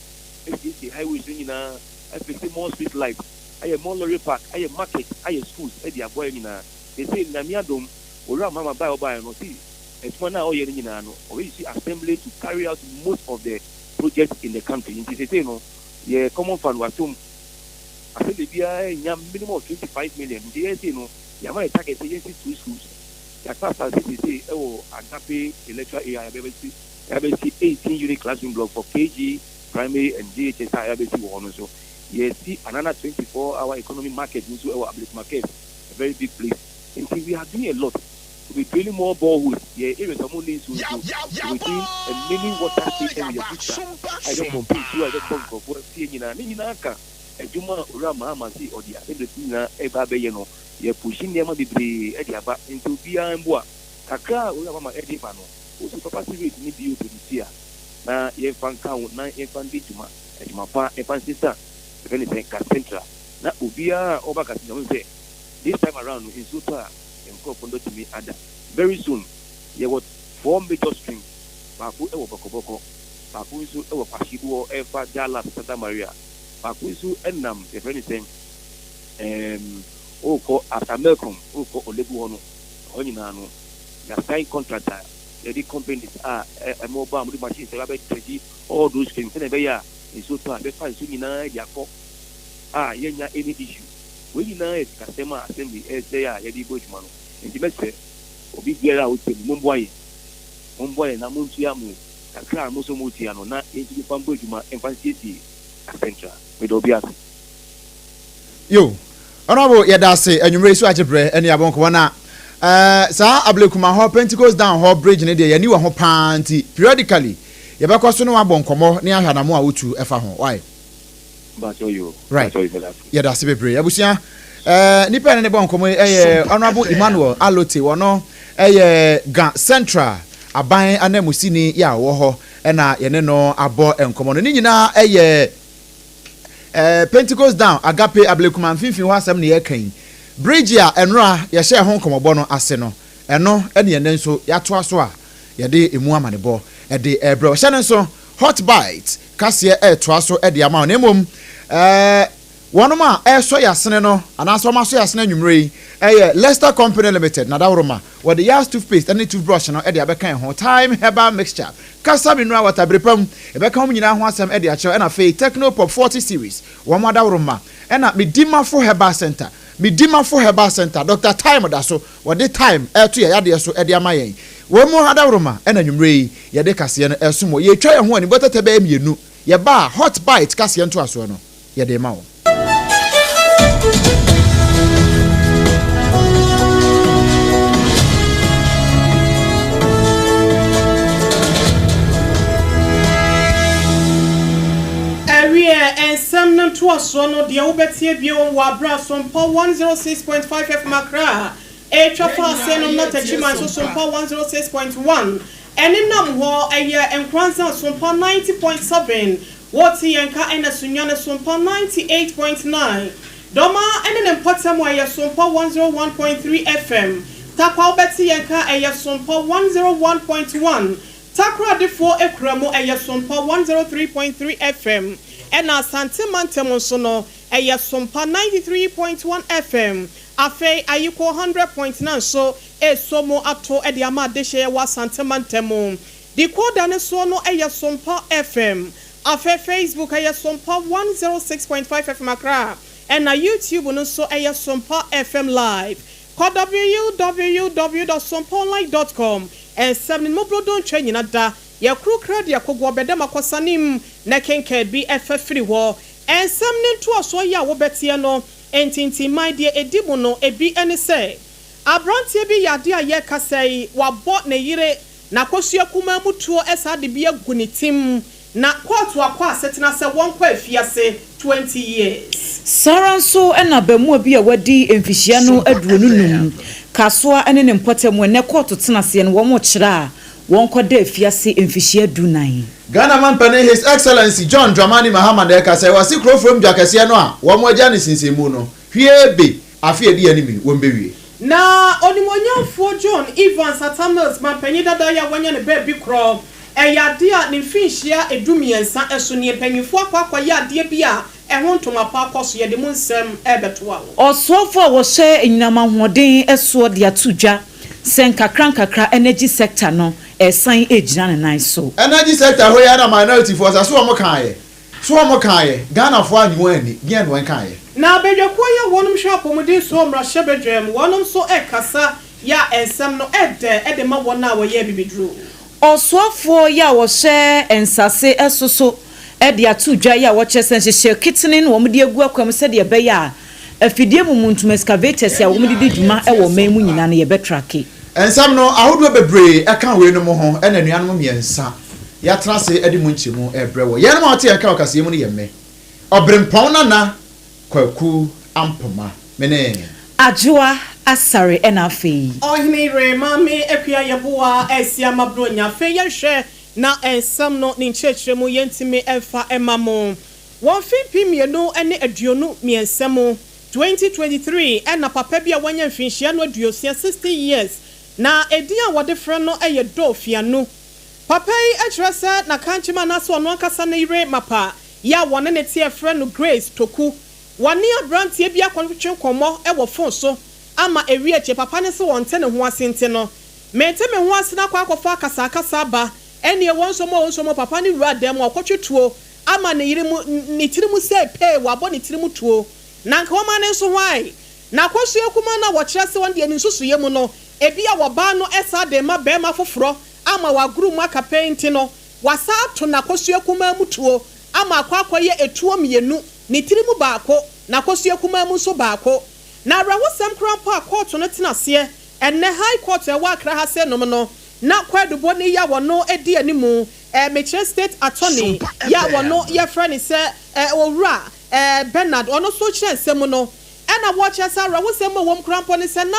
esiesie highways no nyinaa, afix more street light, ayɛ more lorry park, ayɛ market, ayɛ schools, ɛde aboa yɛ nyinaa. Yɛsɛ Nyame adom, Owura Mahama baa a ɔbaeɛ no, si adwuma no a ɔyɛ no nyinaa no, ɔbɛyi assembly to carry out most of the projects in the country. Nti sesei no, yɛ common fund watom assembly biara nya minimum of 25 million. Nti yɛsei no, yɛama yɛ target sɛ yɛnsi two schools. Yɛaka asase sesei ɛwɔ Agape electoral area, yɛabɛsi 18 unit classroom block for KG, primary and JHS a yɛabɛsi wɔ hɔ no nso. Yɛsi another 24 hour economy market nso ɛwɔ Ablekuma Curve, a very big place. Nti we are doing a lot. We be drilling more boreholes. Yɛ areas a wɔn ni nsuo nso, we be doing a mini water station with a booster a yɛbɛ pump nsuo a yɛbɛkɔ nkurɔfoɔ fie nyinaa. Ne nyinaa ka adwuma a Owura Mahama si ɔde assembly nyinaa ɛba abɛyɛ no. Yɛ push nneɛma bebree ɛde aba. Nti obiara mboa kakra a Owura Mahama ɛde ba no, osi property rate ne BOP ne ti a, na yɛmfa nka ho na yɛmfa ndi dwuma, adwuma pa yɛmfa nsesa. Yɛfrɛ no sɛn, Ga Central. Na obiara a ɔba Ga Central hu sɛ this time around no nsuo tɔ a nkurɔfoɔ no bɛtumi ada. Very soon yɛwɔ four major streams, baako wɔ Bɔkɔbɔkɔ, baako nso wɔ Kwahyebuɔ ɛrefa Dallas Santa Maria, baako nso nam yɛfrɛ no sɛn, ɛɛm, wokɔ after Melcom wokɔ Olebu hɔ no, ɛhɔ nyinaa no yɛasign contract a yɛde companies a ɛma wɔba a wɔde machines ɛba bɛ dredge all those streams sɛdeɛ ɛbɛyɛ a nsuo tɔ a ɛbɛfa nsuo nyinaa de akɔ a yɛnnya any issue. Wei nyinaa yɛ sikasɛm a assembly ɛresɛe a yɛde rebɔ adwuma no. Nti mɛsrɛ obi biara a ɔtie me, momboa yɛn. Momboa yɛn na montua mo kakra a mo nso motua no na yɛntumi mfa mbɔ adwuma mfa nsiesie Central. Meda obiara ase. Yo, Honourable yɛda ase anwummerɛ yi so agye berɛ ne abɔ nkɔmmɔ na eh, saa Ablekuma hɔ Pentecost Down hɔ bridge no deɛ yɛni wɔ ho paa nti periodically yɛbɛkɔ so ne wabɔ nkɔmmɔ ne ahwɛ anamo a wotu ɛfa ho why? Right, yɛda ase bebree abusua. Eh, nipa yɛne ne bɔ nkɔmmɔ yi ɛyɛ Honourable Emmanuel Alote, wɔno ɛyɛ Ga Central aban ananmusini yɛ a ɔwɔ hɔ ɛna yɛne no abɔ nkɔmmɔ no. Ne nyinaa ɛyɛ Eh, Pentecost Down, Agape, Ablekuma mfimfini hɔ asɛm na yɛreka yi. Bridge a ɛnora yɛhyɛɛ ho nkɔmmɔbɔ no ase no, ɛno ne ɛnnɛ nso yɛatoa so a yɛde emu amanebɔ de rebrɛ wo. Hyɛ no nso, Hot Bite kaseɛ retoa so de ama wo, na mmom eh, wɔnom a ɛresɔ yɛn asene no anaasɛ wɔn asɔ yɛn asene anwummerɛ yi yɛ Lester Company Limited, Nadaworoma. Wɔde Yas toothpaste ne toothbrush no de abɛka yɛn ho, Thyme Herbal Mixture, Kasa Mineral Water bere pa mu, yɛbɛka wɔn nyinaa ho asɛm de akyerɛ wo, ɛna afei Tecno Pop 40 Series, wɔn adaworoma, ɛna Medimafo Herbal Centre, Medimafo Herbal Centre, Doctor Thyme da so, wɔde Thyme reto yɛn yadeɛ so de ama yɛn. Wɔn adaworoma na anwummerɛ yi yɛde kaseɛ no resom wɔ. Yɛretwa yɛn ho anibɔ tɛtɛ bɛyɛ mmienu, yɛba a, Hot Bite kaseɛ ntoasoɔ no, yɛde rema wo. Ɛwiɛ, nsɛm no ntoasoɔ no, deɛ wobɛteɛ bio wɔ aberɛ a Sompa 106.5 FM Accra ɛretwa fa aseɛ nom na Techiman nso Sompa 106.1 ɛnenam hɔ, ɛyɛ Nkoranza Sompa 90.7 Wote yɛn nka ɛna Sunyani Sompa 98.9, Dɔma ɛne ne mpɔtam a ɛyɛ Sompa 101.3 FM, Tarkwa wobɛte yɛn nka ɛyɛ Sompa 101.1, Takoradefoɔ akura mu ɛyɛ Sompa 103.3 FM, ɛna Asante mantam nso no ɛyɛ Sompa 93.1 FM, afei Ayiko 100.9 nso ɛresɔ mu ato de ama adehyeɛ wɔ Asante mantam. Decoder no soɔ no yɛ Sompa FM. Afei Facebook ɛyɛ Sompa 106.5 FM Accra ɛna YouTube no nso ɛyɛ Sompa FM Live. Kɔ www dot sompaonline dot com Nsɛm no mu brodo ntwa nyina da. Yɛ koro kra di akogo ɔbɛdam akɔsanem na kenkan bi fa firi hɔ. Nsɛm no ntoasoɔ yi a wobɛteɛ no ntintimman deɛ ɛdi mu no ebi ne sɛ, Abranteɛ bi yɛ adeɛ a yɛrekasa yi wabɔ ne yere N'akosua kumaa mu tuo saa de bi agu ne tim na kɔɔto akɔ asetena sɛ wɔnkɔ afiase 20 years. Saa ara nso na abaamua bi a wadi mfihyia no 25, Kasoa ne ne mpɔtam ɛnnɛ kɔɔto tenaseɛ no wɔrekyerɛ a wɔnkɔda afiase mfihyia dunan. Ghana Mampanin His Excellency John Dramani Mahama na ɛka sɛ wɔasi Kurofurom dwa kɛseɛ no a wɔn agya no nsensɛnmu no, hwiee be Afe a edi anim yi, wɔbewie. Na Onimuonyamfoɔ John Evans Atta Mills mampanyin dada yi a wanya ne baabi korɔ, ɛyɛ adeɛ a ne mfinhyia du-mmiɛnsa so nie, mpanyinfoɔ akɔ akɔyɛ adeɛ bi a ɛho ntoma pa akɔ so, yɛde mu nsɛm rebɛtoa wo. Ɔsoafo a wɔhyɛ anyinam ahoɔden soɔ de ato dwa sɛ nkakrankakra energy sector no resan regyina ne nan so. Energy sector hɔ yi ara na minority foɔ sa so wɔn kaayɛ. So wɔn kaeɛ? Ghanafoɔ annye wɔn anni, deɛn na wɔn kaeɛ? Na badwakuo yi a wɔnom hwɛ apɔmuden soɔ mmarahyɛbadwam, wɔnom nso rekasa yɛ a nsɛm no ɛdɛ de ma wɔn a wɔyɛ abibiduro. Ɔsoafoɔ yi a wɔhyɛ nsase so so de ato dwa yi a wɔkyerɛ sɛ nhyehyɛɛ ketene na wɔde agu akwan mu sɛdeɛ ɛbɛyɛ a afidie mu muntum excavators a wɔde di dwuma wɔ ɔman mu nyinaa no yɛbɛtrake. Nsɛm no ahodoɔ bebree ka weinom ho na anuanom mmiɛnsa Yɛatena ase de mu nkyɛmu rebrɛ wɔ. Yɛnom a wɔte yɛn nka wɔ kaseɛ mu no yɛ me, Ɔberempɔn Nana Kwaku Ampoma, me ne. Adwoa Asare ɛna afei. Ɔhene yere Maame Akua Yeboah asi ama Buronya. Afei yɛnhwɛ na nsɛm no ne nkyerɛkyerɛmu yɛntumi mfa mma mo. Wɔ mfe 2023 mu, 2023, ɛna papa bi a wanya mfinhyia no 60, 60 years, na edin a wɔde frɛ no yɛ Doe Fianu. Papa yi kyerɛ sɛ n'akankyem anaasɛ ɔno ankasa ne yere mapa yi a wɔne ne te a wɔfrɛ no Grace Toku, wɔne aberanteɛ bi akɔtwetwe nkɔmmɔ wɔ fon so ama ewie akyi papa no sɛ wɔnte ne ho ase nti no, mente me ho ase na akɔ akɔfa akasakasa aba. Ɛnneɛ wɔn nso mo, wɔn nso mo, papa no wura dan mu a ɔkɔtwe tuo ama ne yere mu, ne tiri mu sɛ pee, wabɔ ne tiri mu tuo. Na anka wɔma no nso hwan? Na akosua kumaa no a wɔkyerɛ sɛ wɔn deɛ ne nsusuiɛ mu no, ebia wɔbaa no saa de rema barima foforɔ ama wagoro mu aka pɛn nti no, wasan ato n'akosua kumaa mu tuo ama akɔ akɔyɛ etuo mmienu, ne tiri mu baako, n'akosua kumaa mu nso baako. Na awerɛhosɛm koraa mpo a kɔɔto no tena aseɛ ɛnnɛ, High Court a ɛwɔ Accra ha sei nom no, na kwaadubɔni yi a wɔno di animu, mekyerɛ State Attorney yi a wɔno yɛfrɛ no sɛ Owura Bernard, ɔno nso kyerɛ nsɛm no, ɛna wɔkyerɛ sɛ awerɛhosɛm a ɛwɔ mu koraa mpo ne sɛ na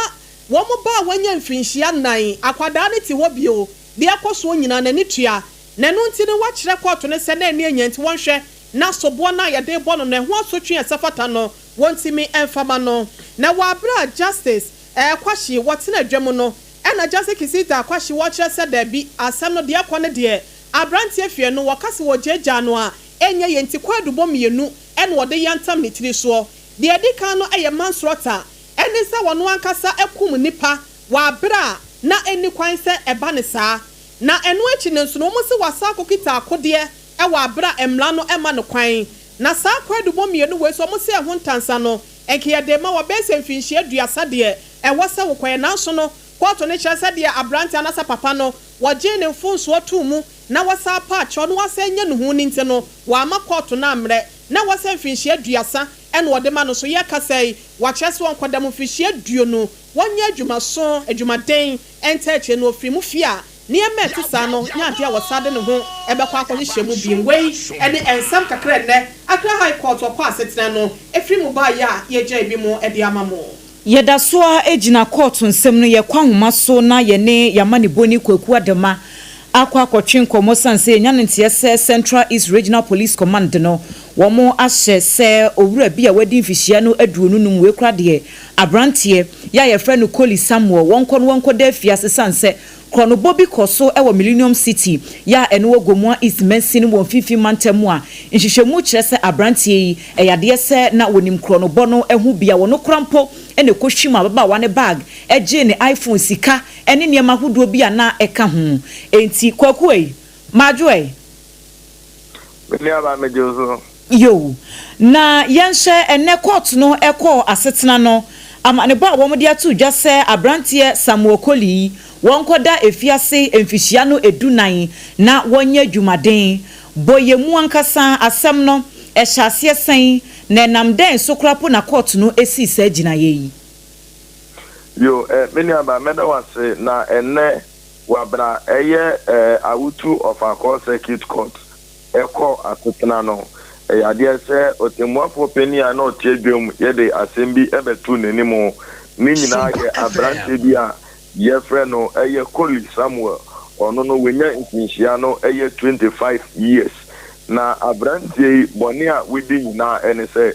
wɔn ba a wanya mfirinhyia 4, akwadaa no te hɔ bio, deɛ ɛkɔ soɔ nyinaa n'ani tua, na ɛno nti no wakyerɛ kɔɔto no sɛ na ani anya nti wɔnhwɛ na soboɔ no a yɛde bɔ no no ɛho asotwe a ɛsɛ fata no wɔntumi mfa ma no. Na wɔ abere a Justice Kwahye wɔtena adwa mu no, ɛna Justice Kisita Kwahye wɔkyerɛ sɛ daabi, asɛm no deɛ ɛkɔ no deɛ aberanteɛ fie no wɔka sɛ wɔgyaagyaa no a ɛnyɛ yɛn nti kwaadubɔ mmienu ɛna wɔde yantam ne tiri soɔ. Deɛ ɛdi kan no ɛyɛ manslaughter, ɛne sɛ wɔn ankasa akum nipa wɔ abere a na ɛni kwan sɛ ɛba ne saa. Na ɛno akyi no nso no wɔn sɛ wasa akɔkita akodeɛ ɛwɔ abere a mmara no ɛma no kwan. Na saa kwaadubɔ mmienu wei so wɔn sɛ ɛho ntansa no nka yɛde ma wɔ bɛyɛ sɛ mfinhyia 30 deɛ ɛwɔ sɛ wokɔyɛ. Nanso no kɔɔto no kyerɛ sɛ deɛ aberante anasa papa no wɔgye ne mfonsoɔ too mu na wɔsa apa akyɛw na wɔasa nya ne ho ne nti no wɔama kɔɔto no ammerɛ na wɔsɛ mfinhyia 30 ɛna wɔde ma no so. Yɛkasa yi, wɔakyerɛ sɛ wɔnkɔdam mfinhyia 20, wɔnyɛ adwumaso adwumaden ɛnta akyire no ofiri mu fie a nneɛma ɛte saa no nyɛ adeɛ a wɔsa de ne ho ɛbɛkɔ akɔhyehyɛ mu bio. Wei ɛne nsɛm kakra nnɛ Accra High Court ɔkɔ asetena no efiri mu baayɛ a yɛgya ebi mu ɛde ama mo. Yɛda so a gyina kɔɔto nsɛm no, yɛkɔ ahoma so na yɛne yɛama ne boni Kwaku Adama akɔ akɔtwe nkɔmmɔ sane sɛ yɛnya no nteɛ sɛ Central East Regional Police Command no wɔn ahyɛ sɛ owura bi a wadi mfihyia no 25, wei kora deɛ aberanteɛ yɛ a yɛfrɛ no Koli Samuel, wɔnkɔ no wɔnkɔda afiase sane sɛ korɔnobɔ bi kɔ so wɔ Millennium City yɛ a ɛno wɔ Gomoa East mansin wɔ Mfimfini mantam mu a nhwehwɛmu kyerɛ sɛ aberanteɛ yi ɛyɛ adeɛ sɛ na wɔnim korɔnobɔ no ho bi a wɔno kora mpo ɛna ɛkɔhwim ababaawa ne bag, ɛgye ne iPhone, sika ɛne nneɛma ahodoɔ bi a na ɛka ho. Enti Kwaku ei, maadwo ei. Me nuaba, megye wo so. Yo, na yɛnhyɛ ɛnɛ court no ɛkɔɔ asetena no, amanebɔ a wɔde ato dwa sɛ aberanteɛ Samuel Koli yi wɔnkɔda efiase mfihyia no 14 na wɔnyɛ adwumaden. Bɔ yɛn mu ankasa, asɛm no ɛhyɛ aseɛ sɛn na ɛnam dɛn so koraa po na court no esii saa gyinaeɛ yi? Yo, me nuaba, mɛda wo ase. Na ɛnnɛ wabra ɛyɛ Awutu Ɔfankɔ Circuit Court ɛkɔ asetena no, ɛyɛ adeɛ sɛ ɔtɛmmuafoɔ panin a na ɔte adwam yɛde asɛm bi ɛbɛto n'anim. Ne nyinaa yɛ aberanteɛ bi a yɛfrɛ no ɛyɛ Koli Samuel. Ɔno no wanya mfinhyia no ɛyɛ 25 years. Na aberanteɛ yi bɔne a wadi nyinaa ɛne sɛ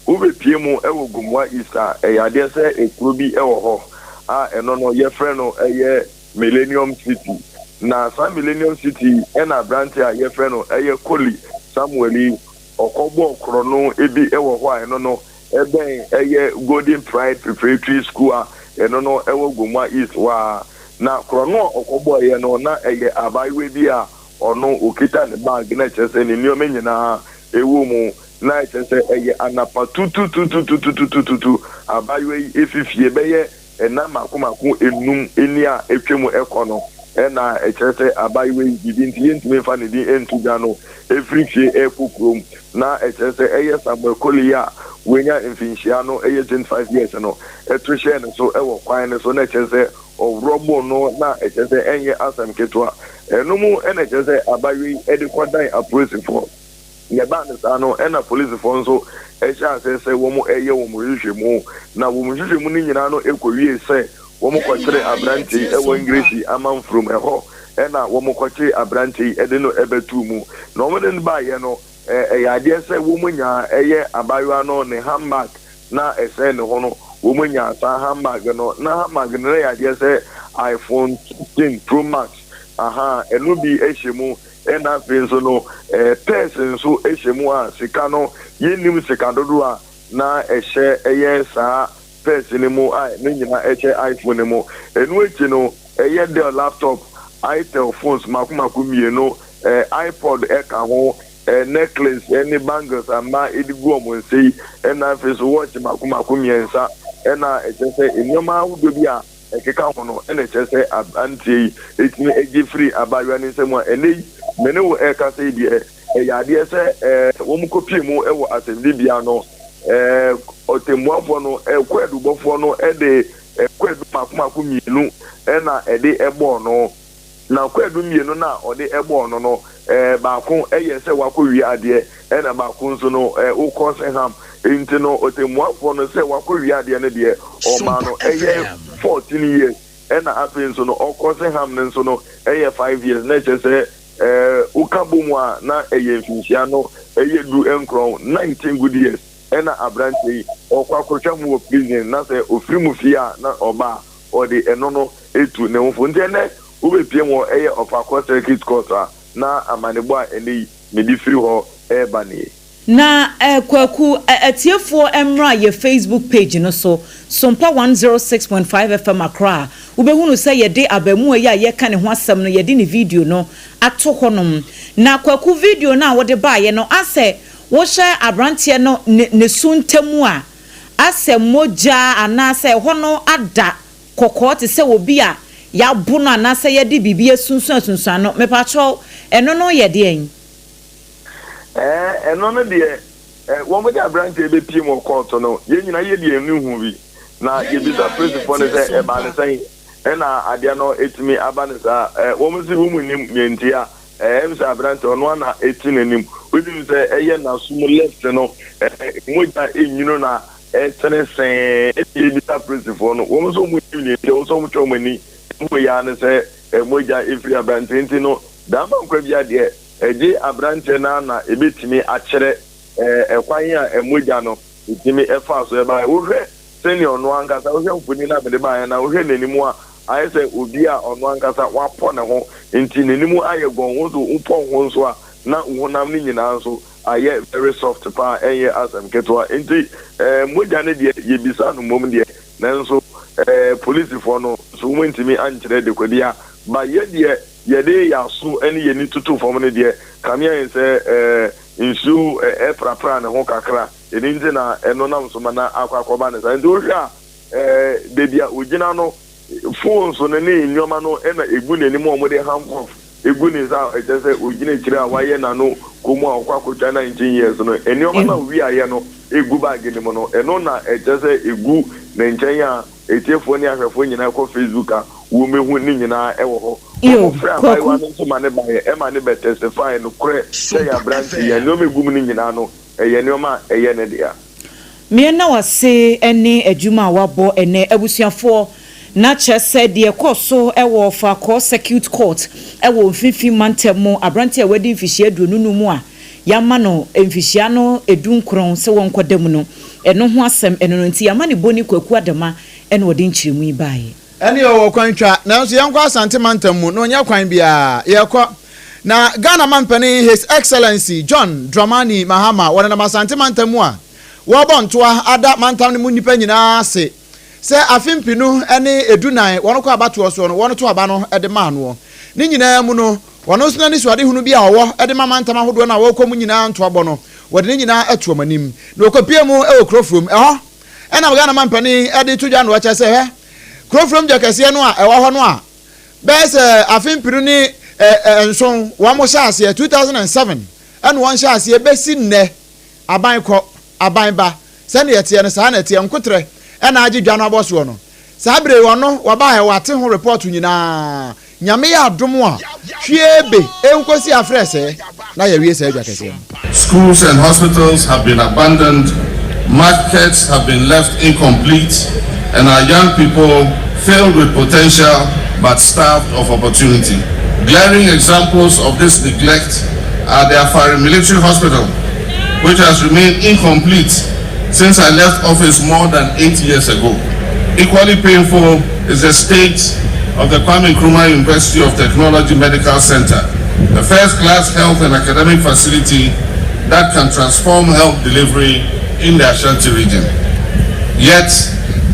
wobɛpie mu ɛwɔ Gomoa East a, ɛyɛ adeɛ sɛ ekuro bi ɛwɔ hɔ a ɛno no yɛfrɛ no ɛyɛ Millennium City. Na saa Millennium City ɛna aberanteɛ a yɛfrɛ no ɛyɛ Koli Samuel yi ɔkɔbɔɔ korɔno bi ɛwɔ hɔ a ɛno no ɛbɛn ɛyɛ Golden Pride Preparatory School a ɛno no ɛwɔ Gomoa East hɔ a. Na korɔno a ɔkɔbɔɔyɛ no na ɛyɛ abaayewa bi a ɔno okita ne bag na ɛkyerɛ sɛ ne nneɛma nyinaa ɛwɔ mu. Na ɛkyerɛ sɛ ɛyɛ anapa tututututututututu abaayewa yi efi fie bɛyɛ ɛna mako mako enum eni a etwa mu ɛkɔ no, ɛna ɛkyerɛ sɛ abaayewa yi bibi nti yɛntumi nfa ne din ɛnto dwa no efiri fie ɛkɔ kurom. Na ɛkyerɛ sɛ ɛyɛ Samuel Koli a wanya mfinhyia no ɛyɛ 25 years no ɛto hyɛɛ ne so ɛwɔ kwan no so na ɛkyerɛ sɛ ɔworɔbo no. Na ɛkyerɛ sɛ ɛnyɛ asɛm ketewa. Ɛno mu ɛna ɛkyerɛ sɛ abaayewa yi ɛde kɔdan apolisifoɔ. Na ɛbaa ne saa no, ɛna polisifoɔ nso ɛhyɛ aseɛ sɛ wɔn ɛyɛ wɔn nhwehwɛmu. Na wɔn nhwehwɛmu no nyinaa no ɛkɔwie sɛ wɔn kɔkyere aberante yi ɛwɔ Engresi amanfurom ɛhɔ. Ɛna wɔn kɔkyere aberante yi ɛde no ɛbɛtuu mu. Na wɔn de no baayɛ no Ɛyɛ adeɛ sɛ wɔnya ɛyɛ abaayewa no ne handbag na ɛsɛn ne ho no, wɔnya saa handbag no. Na handbag no na ɛyɛ adeɛ sɛ iPhone 15 Pro Max, aha, ɛno bi hyɛ mu. Ɛna afei nso no, purse nso hyɛ mu a sika no, yɛnnim sika dodoɔ a na ɛhyɛ ɛyɛ saa purse no mu a ne nyinaa ɛhyɛ iPhone no mu. Ɛno akyi no, ɛyɛ Dell laptop, Itel phones mako mako mmienu, iPod ɛka ho, necklace ɛne bangles a mmaa ɛde gu wɔn nsa yi, ɛna afei nso watch mako mako mmiɛnsa, ɛna ɛkyerɛ sɛ nneɛma ahodoɔ bi a ɛkeka ho no ɛna ɛkyerɛ sɛ aberanteɛ yi ɛtumi agye firi abaayewa ne nsam a ɛnɛ yi me ne wo ɛrekasa yi deɛ, ɛyɛ adeɛ sɛ wɔn kɔpie mu ɛwɔ asɛmdibea no, ɔtɛmmuafoɔ no, kwaadubɔfoɔ no ɛde kwaadu mako mako mmienu ɛna ɛde ɛbɔɔ no. Na kwaadu mmienu no a ɔde ɛbɔɔ no, baako ɛyɛ sɛ wakɔ wie adeɛ, ɛna baako nso no wokɔ sɛ ham. Nti no ɔtɛmmuafoɔ no sɛ wakɔ wie adeɛ no deɛ, ɔmaa no ɛyɛ 14 years, ɛna afei nso no ɔkɔ sɛ ham no nso no ɛyɛ 5 years, na ɛkyerɛ sɛ woka bɔ mu a na ɛyɛ mfinhyia no ɛyɛ 19, 19 good years, ɛna aberanteɛ yi ɔkɔ akɔtwa mu wɔ prison. Na sɛ ofiri mu fie a na ɔba a, ɔde ɛno no etu ne ho fo. Nti ɛnɛ wobɛpie mu ɛyɛ Ɔfakɔ Circuit Court a na amanebɔ a ɛnɛ yi mede firi hɔ ɛreba nie. Na Kwaku, atiefoɔ mmra yɛ Facebook page no so, Sompa 106.5 FM Accra. Wobɛhunu sɛ yɛde abaamua yi a yɛka ne ho asɛm no, yɛde ne video no ato hɔnom. Na Kwaku, video no a wɔde baeɛ no, asɛ wohyɛ aberanteɛ no ne so ntamu a asɛ mogya anaasɛ ɛhɔ no ada kɔkɔɔ te sɛ obi a yɛabo no anaasɛ yɛde biribi asunsun asunsun no. Mepakyɛw, ɛno no yɛ deɛn? Ɛno no deɛ, wɔn de aberanteɛ bɛpie mu wɔ court no, yɛn nyinaa yɛ deɛ ɛnu hu bi na yɛbisa polisifoɔ no sɛ ɛbaa ne sɛn ɛna adeɛ no ɛtumi aba ne saa. Wɔn si wɔn nim nea nti a ɛm sɛ aberanteɛ ɔno ana ɛti n'anim. Wonim sɛ ɛyɛ n'asom left no, mogya ɛnwunu na ɛtene sɛn. Ɛna yɛbisa polisifoɔ no, wɔn nso wɔn nim nea nti a wɔn nso wɔn twɛ wɔn ani ɛmu yɛ ano sɛ mogya ɛfiri aberanteɛ. Nti no dama nkwa bi adeɛ ɛgye aberanteɛ no na ebɛtumi akyerɛ ɛkwan a ɛmogya no ɛtumi ɛfa so ɛba. Wohwɛ sɛnea ɔno ankasa, wohwɛ mfoni no a mede baeɛ na wohwɛ n'anim a, ayɛ sɛ obi a ɔno ankasa wapɔ ne ho, nti n'anim ayɛ gɔn. Wo nso wopɔ ho nso a, na wo honam no nyinaa nso ayɛ very soft paa, ɛnyɛ asɛm ketewa. Nti mogya no deɛ, yɛbisa no mmom deɛ, nanso polisifoɔ no nso wɔntumi ankyerɛ dekodeɛ a ba. Yɛ deɛ yɛde yɛ aso ne yɛni tutu fam no deɛ, kamea yɛn sɛ nsuo ɛprapra ne ho kakra. Ɛni nti na ɛno nam so ma na akɔ akɔba ne saa. Nti wohwɛ a, beebi a ogyina no, phones no ne nneɛma no ɛna egu n'anim a wɔde handcuff egu ne nsa a ɛkyerɛ sɛ ogyina akyire a wayɛ n'ano kɔn mu a ɔkɔ akɔtwa 19 years no. Nneɛma no a owi ayɛ no egu bag ne mu no, ɛno na ɛkyerɛ sɛ egu ne nkyɛn a etiefoɔ ne ahwɛfoɔ nyinaa kɔ Facebook a wɔmehu ne nyinaa ɛwɔ hɔ. Yo, wɔn frɛ Kwaku. abaayewa no nso ma ne baeɛ ɛma ne bɛ testify no korɛ sɛ yɛ aberante yɛ nneɛma egu mu no nyinaa no ɛyɛ nneɛma a ɛyɛ ne dea. Mmiɛnna wase ne adwuma a wabɔ ɛnɛ. Abusuafoɔ, na kyerɛ sɛ deɛ ɛkɔ so ɛwɔ Fakɔ Circuit Court ɛwɔ Mfimfini Mantam mu, aberante a wadi mfihyia 25 mu a yɛama no mfihyia no 19 sɛ wɔnkɔda mu no, ɛno ho asɛm ɛno no nti yɛama ne bɔni Kwaku Adama ɛna ɔde nkyerɛmu yi baeɛ. Ɛne ɔwɔ kwan twa, nanso yɛnkɔ Asante Mantam mu na ɔnyɛ kwan biara yɛkɔ. Na Ghana mampanin, His Excellency John Dramani Mahama, wɔnenam Asante Mantam mu a wɔrebɔ ntoa ada mantam no mu nnipa nyinaa ase sɛ afe 2014 wɔn kɔ abatoɔ soɔ no, wɔn to aba no de maa noɔ. Ne nyinaa mu no, wɔn nso n'ani soadehunu bi a ɔwɔ de ma mantam ahodoɔ no a wɔrekɔ mu nyinaa ntoabɔ no, wɔde ne nyinaa ato wɔn anim. Na wɔkɔpie mu wɔ Kurofurom ɛhɔ, ɛnam Ghana mampanin de to dwa no, wɔkyerɛ sɛ hɛ Kurofurom dwa kɛseɛ no a ɛwɔ hɔ no a bɛyɛ sɛ afe 2007 wɔn hyɛ aseɛ, 2007 ɛna wɔn hyɛ aseɛ, bɛsi nnɛ aban kɔ aban ba, sɛnea ɛteɛ no saa na ɛteɛ. Nkotrɛ ɛna agye dwa no abɔ soɔ no. Saa bere wɔn no wɔbaa hɛ, wɔate ho report nyinaa. Nyame yɛ adom a, hwie be nkosi afrɛ sɛ na yɛwie saa adwa kɛseɛ no. Schools and hospitals have been abandoned, markets have been left incomplete, and our young people filled with potential but starved of opportunity. Glaring examples of this neglect are the Afari Military Hospital, which has remained incomplete since I left office more than eight years ago. Equally painful is the state of the Kwame Nkrumah University of Technology Medical Center, a first-class health and academic facility that can transform health delivery in the Ashanti region. Yet,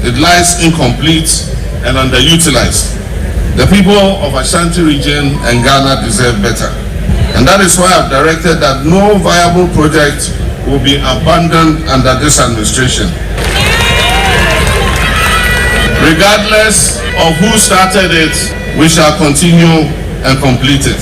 it lies incomplete and underutilized. The people of Ashanti region and Ghana deserve better. And that is why I've directed that no viable project will be abandoned under this administration. Regardless of who started it, we shall continue and complete it.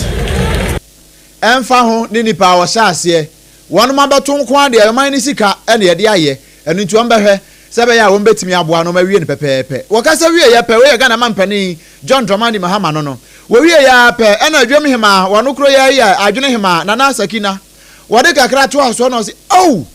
Ɛmfa ho ne nipa a ɔhyɛ aseɛ, wɔnom abɛto nko ara deɛ ɔman no sika na yɛde ayɛ, ɛno nti wɔbɛhwɛ sɛ ɛbɛyɛ a wɔbɛtumi aboa na wɔawie no pɛpɛɛpɛ. Wɔkasa wieeɛ pɛ, wei yɛ Ghana mampanin John Dramani Mahama no no, wɔwieeɛ ara pɛ ɛna Dwam Hemaa, wɔno koro yi ara yɛ Adwene Hemaa, Nana Sakina, wɔde kakra toaa soɔ na ɔse, Oh!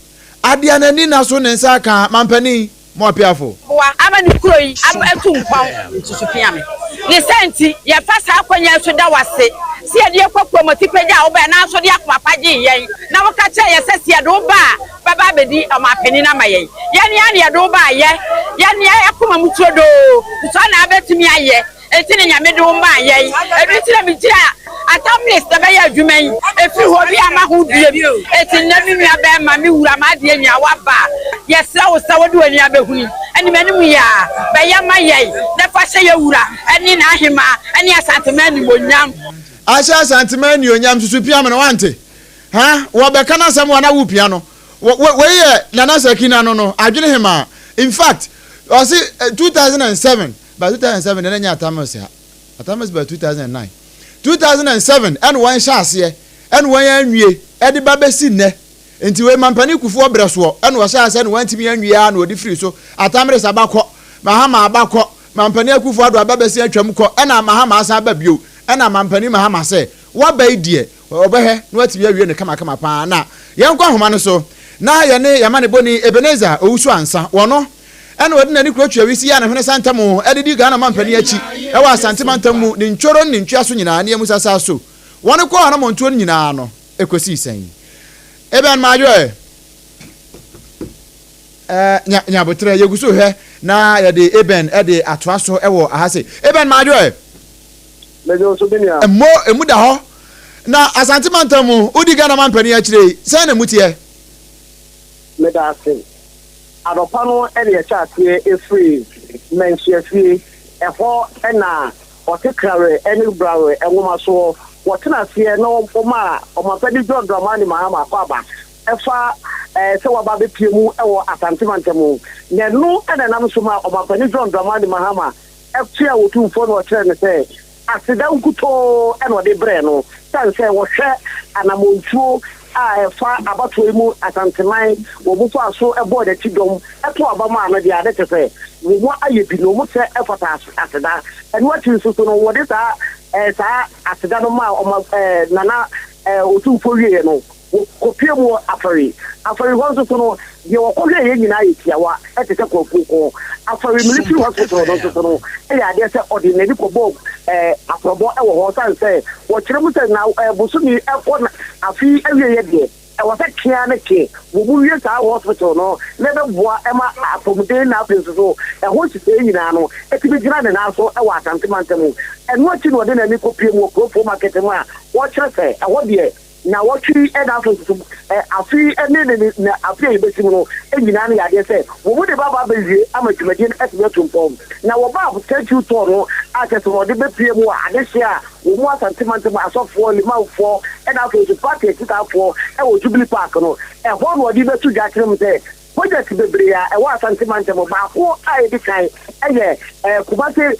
Adeɛ n'ani nna so ne nsa aka mampanin. Mo apiafo. Boa ama ne kuro yi atu mpɔn nsusu pia me. Ne saa nti, yɛfa saa akwanya yi so da wo ase sɛ yɛde yɛn kɔ kurom atipɛgya a wobae nanso de akoma pa gyee yɛn na woka kyerɛɛ yɛn sɛ sɛ yɛde wo ba a wobɛba abɛdi ɔmanpanin ama yɛn. Yɛn ara na yɛde wo baeɛ, yɛn yɛn akoma mu turodoo nso na abɛtumi ayɛ. Enti na Nyame de wo maa yɛn. Ɛno nti na megyina Assemblies na bɛyɛ adwuma yi. Ɛfiri hɔ obi amma ho biom. Enti nnɛ me nua bɛɛma, me wura, m'adeɛ nyinaa woaba a, yɛsrɛ wo sɛ wode w'ani abɛhunu anim anim yi ara. Bɛyɛ ma yɛn na fa hyɛ yɛn wura ne n'ahemaa ne Asanteman animuonyam. Ahyɛ Asanteman anuonyam susu pia me no wante ha wɔbɛka n'asɛm wa na wo pia no wei yɛ Nana Sakina no no adwene hemaa in fact ɔse 2007 By 2007 deɛ na ɛnyɛ Atta Mills ha. Atta Mills by 2009. 2007 ɛna wɔn hyɛ aseɛ ɛna wɔn anwie ɛde ba bɛsi nnɛ. Nti wei Mampanin Kufuor brɛ soɔ ɛna ɔhyɛ aseɛ ɛna wɔantumi anwie ara na ɔde firi so. Atta Mills aba kɔ, Mahama aba kɔ, Mampanin Akufo Addo aba bɛsi atwam kɔ ɛna Mahama asan aba bio ɛna Mampanin Mahama sɛ waba yi deɛ ɔbɛhwɛ na watumi awie no kamakama paa. Na yɛnkɔ ahoma no so na yɛne yɛn amanebɔni Ebenezer Owusu Ansah wɔno Ɛna ɔde n'ani kuro Tweawi si yɛɛ ne hwene santam de dii Ghana mampanin akyi wɔ Asante mantam mu ne ntworo ne ne ntweaso nyinaa ne Amusa saa so. Wɔn kɔɔ anamɔntuo no nyinaa no ɛkɔsii sɛn? Eben Madwoɛ eh, nya, nya aboterɛ, yɛgu so hwɛ na yɛde Eben de atoa so wɔ aha sei. Eben Madwoɛ. Mede wo so me nua. Mmo, emu da hɔ. Na Asante mantam mu, wodi Ghana mampanin akyire yi, sɛn na emu teɛ? Meda ase. Anɔpa no na yɛhyɛ aseɛ firii Manhyia fie, ɛhɔ na ɔte Krawe ne Brawe nwoma soɔ. Wɔtena aseɛ na wɔmaa Ɔmanpanin John Dramani Mahama akwaaba ɛfa sɛ waba abɛpue mu wɔ Asante mantam. Na ɛno na ɛnam so ma Ɔmanpanin John Dramani Mahama tuaa Otumfoɔ na ɔkyerɛɛ no sɛ Aseda nkutoo na ɔde brɛɛ no sane sɛ wɔhwɛ anamɔntuo a ɛfa abatoɔ yi mu Asanteman wɔn faa so bɔɔ n'akyi dɔm too aba maa no deɛ a na kyerɛ sɛ wɔn ayɛ bi na wɔn sɛ fata aseda. Ɛno akyi nso so no wɔde saa saa aseda no maa ɔma Nana Otumfoɔ wieɛ no Wɔkɔpuee mu wɔ Afari. Afari hɔ nso so no, deɛ wɔkɔhwɛeɛ nyinaa yɛ tiawa te sɛ kwakuo ko. Afari Military Hospital no nso so no, ɛyɛ adeɛ sɛ ɔde n'ani kɔbɔɔ aprɔbɔ wɔ hɔ sane sɛ wɔkyerɛ mu sɛ na bosome rekɔ afe yi awieeɛ deɛ, ɛwɔ sɛ ke ara ne ke wɔwie saa hospital no na ɛbɛboa ma apɔmuden na afei nso so ɛho nhyehyɛeɛ nyinaa no tumi gyina ne nan so wɔ Asante mantam. Ɛno akyi na ɔde n'ani kɔpuee mu wɔ Kurofuo Market mu a wɔkyerɛ sɛ ɛhɔ deɛ Nnawɔtwe yi na afei nso afe yi ne ne ne afe a yɛbɛsi mu no nyinaa no yɛ adeɛ sɛ wɔn de bɛaba abɛwie ama dwumadie no atumi atu mpɔn. Na wɔbaa Thank You Tour no a kyerɛ sɛ wɔde bɛpue mu wɔ adehyeɛ a wɔn mu Asante mantam asɔfoɔ, Limanfoɔ na afei nso party akyitaafoɔ wɔ Jubilee Park no, ɛhɔ na wɔde bɛto dwa akyerɛ mu sɛ Project bebree a ɛwɔ Asante mantam mu, baako a edi kan yɛ Kumasi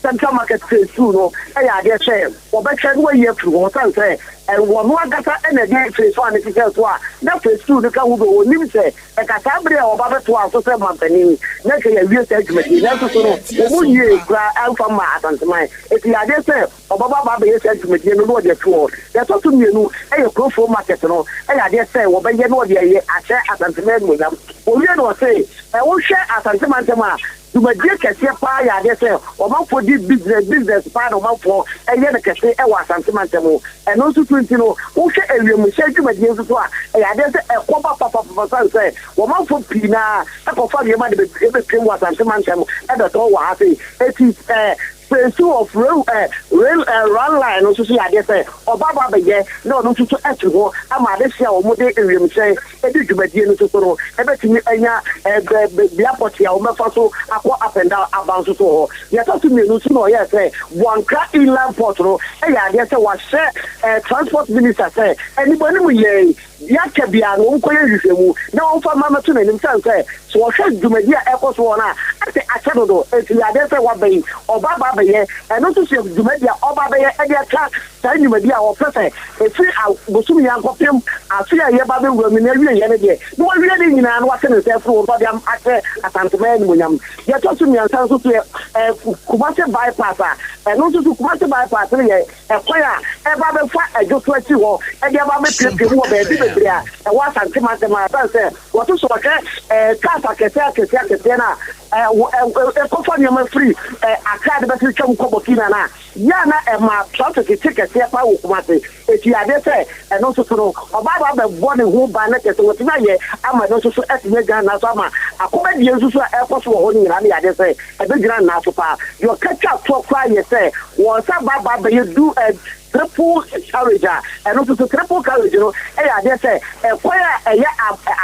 Central Market Phase 2 no yɛ adeɛ sɛ wɔbɛhwɛ na wɔayi afiri hɔ sane sɛ wɔn ankasa na ɛde Phase 1 no hyehyɛɛ so a na Phase 2 no ka ho bi. Wɔnim sɛ ɛka saa bere a wɔba bɛtoaa so sɛ manpanin na nka yɛawie saa dwumadie nanso so no wɔn nwiee koraa amfa mmaa Asanteman. Enti yɛ adeɛ sɛ Ɔbɛba aba abɛyɛ saa dwumadie no na ɔde afi hɔ. Deɛ ɛtɔ so mmienu yɛ Kurofuo market no yɛ adeɛ sɛ wɔbɛyɛ na ɔde ayɛ ahyɛ Asanteman animuonyam. Ɔwie no ɔse, wohwɛ Asante mantam a, Dwumadie kɛseɛ paa yɛ adeɛ sɛ ɔmanfoɔ di business, business paa na ɔmanfoɔ yɛ no kɛse wɔ Asante mantam. Ɛno nso so nti no, wohwɛ awiemhyɛn dwumadie nso so a, ɛyɛ adeɛ sɛ ɛkɔ ba papapapa sane sɛ ɔmanfoɔ pii no ara kɔfa nneɛma de bɛpiem wɔ Asante mantam bɛtɔn wɔ ha sei. Enti eh, phase two of rail eh, rail eh, run line no nso so yɛ adeɛ sɛ ɔba aba abɛyɛ na ɔno nso so afiri hɔ ama adehyeɛ a wɔde awiemhyɛn di dwumadie no nso so no bɛtumi anya bea pɔtee a wɔbɛfa so akɔ up and down aba nso so wɔ hɔ. Deɛ ɛtɔ so mmienu nso na ɔyɛɛ sɛ Boankra Inland Port no yɛ adeɛ sɛ wahyɛ Transport Minister sɛ animuanim yɛn deɛ aka biara no wɔnkɔyɛ nhwehwɛmu na wɔmfa mma mmɛto n'anim sane sɛ sɛ wɔhwɛ dwumadie a ɛrekɔ so wɔ hɔ no a asɛ akyɛ dodo nti yɛ adeɛ sɛ waba yi ɔba aba abɛyɛ ɛno nso so yɛ dwumadie a ɔba abɛyɛ de aka Saa nnwumadi a wɔpɛ sɛ ɛfiri bosome yi ara kɔpem afe a yɛreba abɛwura mu no awieeɛ no deɛ, na wawie ne nyinaa na wate ne nsa afiri hɔ na ɔde ahyɛ Asanteman animuonyam. Deɛ ɛtɔ so mmiɛnsa nso so yɛ Kumasi Bypass a ɛno nso so Kumasi Bypass no yɛ ɛkwan a ɛba abɛfa Adwoso akyi hɔ de aba abɛpiapia mu wɔ baabi bebree a ɛwɔ Asante mantam ha. Ɛsiane sɛ wɔto so wɔhwɛ cars akɛseɛ akɛseɛ akɛseɛ no a ɛkɔfa nneɛma firi Accra de bɛtwam kɔ Burkina no a, Yɛ a na ɛma traffic kye kɛseɛ paa wɔ Kumasi. Eti adeɛ sɛ ɛno nso so no, ɔbaa ba abɛbɔ ne ho ban na kyerɛ sɛ watumi ayɛ ama ɛno nso so atumi agyina ne nan so ama akobadie nso so a ɛrekɔ so wɔ hɔ no nyinaa no yɛ adeɛ sɛ ɛbɛgyina ne nan so paa. Deɛ ɔka twa toɔ koraa yɛ sɛ wɔn nsa ba aba abɛyɛ du triple carriage a ɛno nso so triple carriage no yɛ adeɛ sɛ ɛkwan a ɛyɛ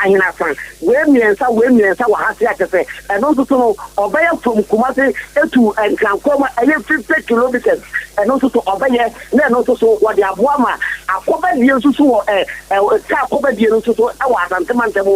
ahenasa wei mmiɛnsa wei mmiɛnsa wɔ ha se a kyerɛ sɛ ɛno nso so no ɔbɛyɛ from Kumasi to Nkrankor mu a ɛyɛ 50 kilometres ɛno nso so ɔbɛyɛ na ɛno nso so wɔde aboa ma akɔbadie nso so wɔ ɛ ɛ kaa akɔbadie no nso so wɔ Asante mantam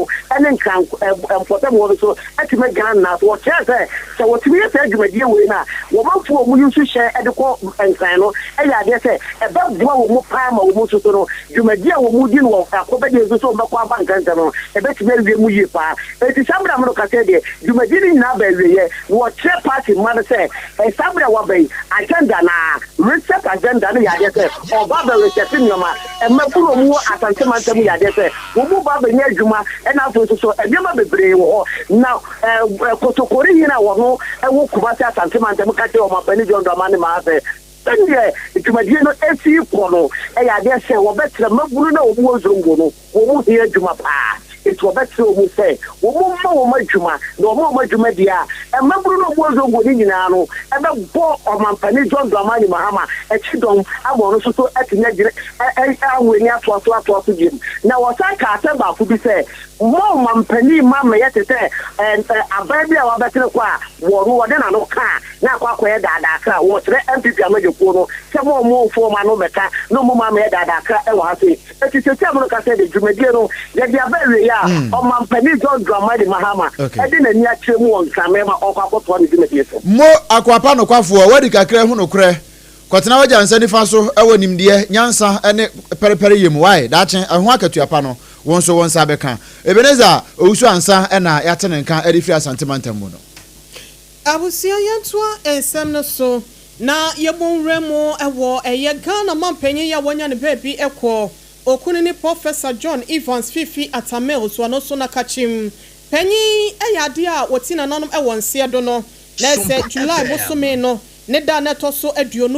ne Nkran ɛ mpɔtam hɔ no so atumi agyina nna so. Wɔkyerɛɛ sɛ sɛ wɔtumi yɛ saa dwumadie wei no a wɔmanfoɔ a wɔyi nso hyɛ de kɔ Nkran no yɛ adeɛ sɛ ɛbɛboa wɔn paa ma wɔn nso so no dwumadie a wɔdi no wɔ akɔbadie nso so wɔbɛkɔ aba ntɛmntɛm no ɛbɛtumi awie mu yie paa. Enti saa bere a merekasa yi deɛ, dwumadi no nyinaa aba awieeɛ, na wɔkyerɛ party mma no sɛ, saa bere a wɔaba yi, agenda anaa reset agenda no yɛ adeɛ sɛ wɔreba abɛ reset nneɛma. Mmabunu a wɔwɔ Asante mantam yɛ adeɛ sɛ wɔn ba abɛnya adwuma, ɛna afei nso so nneɛma bebree wɔ hɔ. Na Kotokori hene a wɔno wɔ Kumasi Asante mantam ka kyerɛɛ Ɔmanpanin John Dramani Mahama sɛ, sɛdeɛ dwumadie no si rekɔ no, ɛyɛ adeɛ sɛ wɔbɛkyerɛ mmabunu no a wɔwɔ Zongo no Wɔn hia adwuma paa, enti wɔbɛsrɛ wɔn sɛ wɔmma wɔn adwuma, na wɔma wɔn adwuma deɛ a, mmabunu no a wɔwɔ Zongo no nyinaa no bɛbɔ Ɔmampanin John Dramani Mahama akyi dɔm ama ɔno nso so atumi agyina awini atoa so atoa so biom. Na wɔsan kaa asɛm baako bi sɛ, Mma ɔmampanin mma mmɛyɛ te sɛ aban bi a wabɛtene kɔ a wɔn wɔde n'ano ka a na akɔ akɔyɛ daadaakra. Wɔkyerɛ NPP amanyɔkuo no sɛ mma wɔmfa wɔn ano mmɛka na wɔmma ammɛyɛ daadaakra wɔ ha sei. Enti seesei a mereka sɛ de dwumadie no yɛde aba awieeɛ a, Ɔmampanin John Dramani Mahama de n'ani akyerɛ mu wɔ Nkraman ma ɔrekɔ akɔtoa ne dwumadie so. Mo, akoa pa nokwafoɔ, woadi kakra ahu nokorɛ. Kɔtena w'agya nsa nifa so wɔ nimdeɛ, nyansa ne pɛrepɛreyɛ mu. Wae, daakye, ɛho akatua pa no, wo nso wo nsa bɛka. Ebenezer Owusu Ansah na yɛate ne nka de firi Asante mantam mu no. Abusua yɛntoa nsɛm no so na yɛbɔ nwura mu wɔ ɛyɛ Ghana manpanyin yi a wanya ne baabi kɔ Okunini Pɔfɛsa John Evans Fifi Atta Mills ɔno nso n'akakyim panyin yɛ adeɛ a wɔti nananom wɔ nseɛ do no na ɛsɛ July bosome no ne da a na ɛtɔ so 21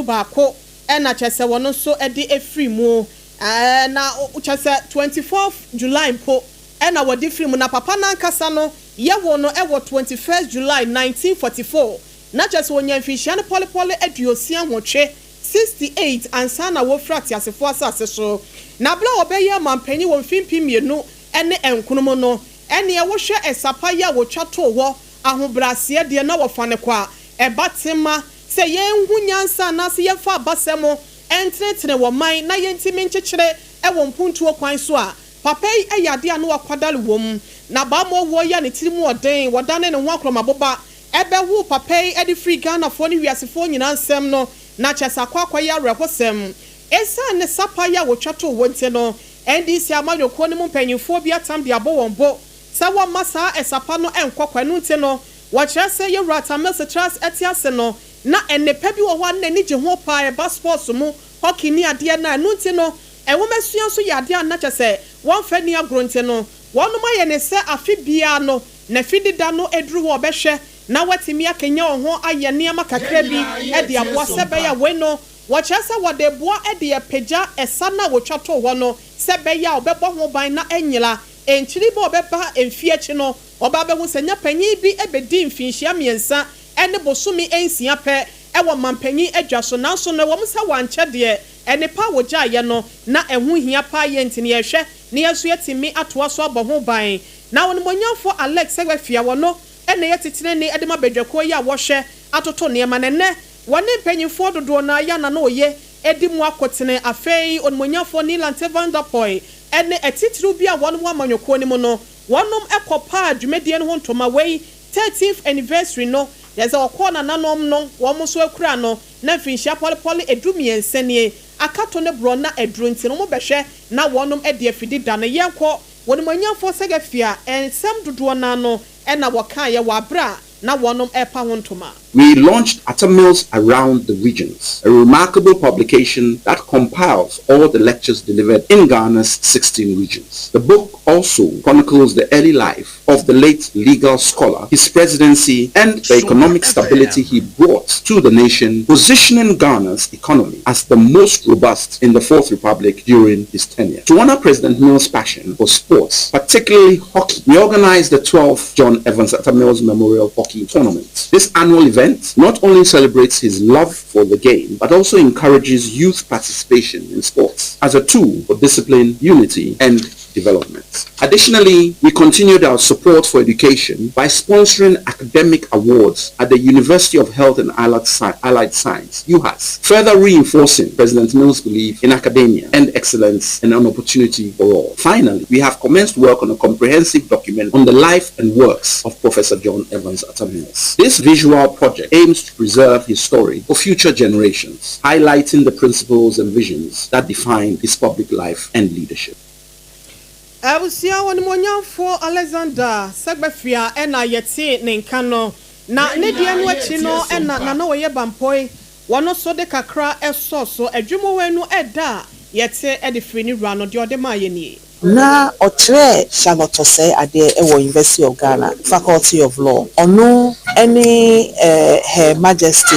na kyerɛ sɛ wɔno nso de firi mu na kyerɛ sɛ 24th July mpo na wɔde firi mu na papa no ankasa no Yɛwoo no wɔ 21st July 1944, na kyerɛ sɛ ɔnyaa mfinhyia no pɔlepɔle 68, 68, ansa na wɔrefiri ateasefoɔ asase so. Na berɛ a ɔbɛyɛɛ ɔmanpanin wɔ mfe 2009 mu no, ɛnneɛ wohwɛ ɛsapa yi a wɔtwa too hɔ, ahobrɛaseɛ deɛ na wɔfa no kwa, ɛba tema sɛ yɛnhu nyansa anaase yɛmfa abasɛm ntenetene wɔ man na yɛntumi nkyekyere wɔ mpuntuo kwan so a, Papa yi yɛ adeɛ a na wakwadare wɔ mu. Na bammɔ wuo yi a ne tiri mu ɔden, wɔdane ne ho akorɔmaboba, ɛbɛwoo papa yi de firii Ghanafoɔ ne wiasefoɔ nyinaa nsam no, na kyerɛ sɛ akɔ akɔyɛ awerɛhosɛm. Ɛsiane ne sapa yi a wɔtwa too hɔ nti no, NDC amanyɔkuo no mu mpanyinfoɔ bi atam de abɔ wɔn bo sɛ wɔmma saa ɛsapa no nkɔ kwa. Ɛno nti no, wɔkyerɛ sɛ Yɛwura Atta Mills Tras te ase no, na nnepa bi wɔ hɔ a na n'ani gye ho paa, ɛba sports mu, hockey ne adeɛ no a, ɛno nti no, Nwomasua nso yɛ adeɛ a na kyerɛ sɛ wɔmfa nni agorɔ nti no, wɔnom ayɛ no sɛ afe biara no n'afidida no duru hɔ a ɔbɛhwɛ na watumi akanya wɔn ho ayɛ nneɛma kakra bi de aboa sɛ ɛbɛyɛ a wei no wɔkyerɛ sɛ wɔde boa de apagya ɛsa no a wɔtwa too hɔ no sɛ ɛbɛyɛ a wɔbɛbɔ ho ban na anyera nkyiri ba ɔbɛba mfie akyi no ɔba abɛhu sɛ nya panyin bi bɛdi mfinhyia 3 ne bosome 6 pɛ wɔ mampanyin adwa so. Nanso no ɛwɔ mu sɛ wankyɛ deɛ, nnepa a wɔgyaeɛ no na ɛho hia paa yɛ nti no yɛhwɛ na yɛn nso yɛatumi atoa so abɔ ho ban. Na Onimuonyamfoɔ Alex Segbefia wɔno na ɛyɛ titenani de ma badwakuo yi a wɔhwɛ atoto nneɛma na ɛnnɛ wɔne mpanyinfoɔ dodoɔ no ara yɛ ana na ɔye di mu akotene. Afei Onimuonyamfoɔ Nii Lante Vanderpuye ne atitiriw bi a wɔn wɔ amanyɔkuo no mu no wɔnom kɔ paa dwumadie no ho ntoma. Wei 13th anniversary no yɛ sɛ wɔkɔɔ nananom no wɔn nso akura no na mfinhyia pɔlepɔle 13 nie akato ne borɔ na aduru nti no wɔbɛhwɛ na wɔnom de afidi da no. Yɛnkɔ Onimuonyamfoɔ Segbefia nsɛm dodoɔ no ano na wɔkaeɛ wɔ aberɛ a na wɔnom repa ho ntoma. We launched Atta Mills Around the Regions, a remarkable publication that compiles all the lectures delivered in Ghana's 16 regions. The book also chronicles the early life of the late legal scholar, his presidency, and the economic stability he brought to the nation, positioning Ghana's economy as the most robust in the Fourth Republic during his tenure. To honor President Mills' passion for sports, particularly hockey, we organized the 12th John Evans Atta Mills Memorial Hockey Tournament. This annual event not only celebrates his love for the game, but also encourages youth participation in sports as a tool for discipline, unity, and development. Additionally, we continued our support for education by sponsoring academic awards at the University of Health and Allied, Allied Science, UHAS, further reinforcing President Mills' belief in academia and excellence and an opportunity for all. Finally, we have commenced work on a comprehensive document on the life and works of Professor John Evans Atta Mills. This visual project aims to preserve his story for future generations, highlighting the principles and visions that define his public life and leadership. Abusua, Onimuonyamfoɔ Alexander Segbefia na yɛtee ne nka no. Na ne deɛ no akyi no na Nana Oye Bampoe wɔno nso de kakra sɔɔ so. Adwumawura no ɛda a yɛte de firi ne wura no, deɛ ɔde maa yɛn nie. Na ɔkyerɛɛ Charlotte Osei adeɛ wɔ University of Ghana, Faculty of Law. Ɔno ne Her Majesty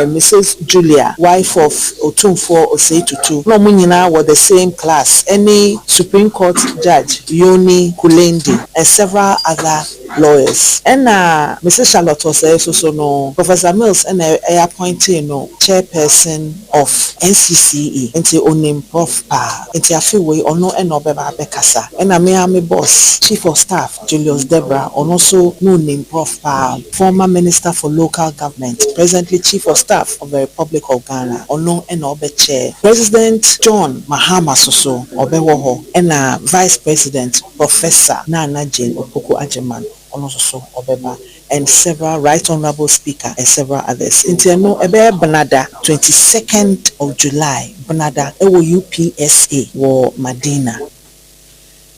Mrs Julia, wife of Otumfoɔ Osei Tutu, na wɔn nyinaa wɔ the same class, ne Supreme Court Judge Yonny Kulendi and several other lawyers. Ɛna Mrs Charlotte Osei nso so no, Professor Mills na ɛyɛ appointee no chairperson of NCCE, nti onim Prof paa. Nti afe wei ɔno na ɔbɛba abɛkasa. Ɛna me ara me boss, Chief of Staff Julius Debrah, ɔno nso na onim Prof paa, former Minister for Local Government, presently Chief of Staff of the Republic of Ghana, ɔno na ɔbɛchair. President John Mahama nso so ɔbɛwɔ hɔ, ɛna Vice President Professor Naana Jane Opoku-Agyemang, ɔno nso so ɔbɛba, and several Right Honourable Speaker and several others. Nti ɛno ɛbɛyɛ Benada, 22nd of July, Benada, ɛwɔ UPSA wɔ Madina.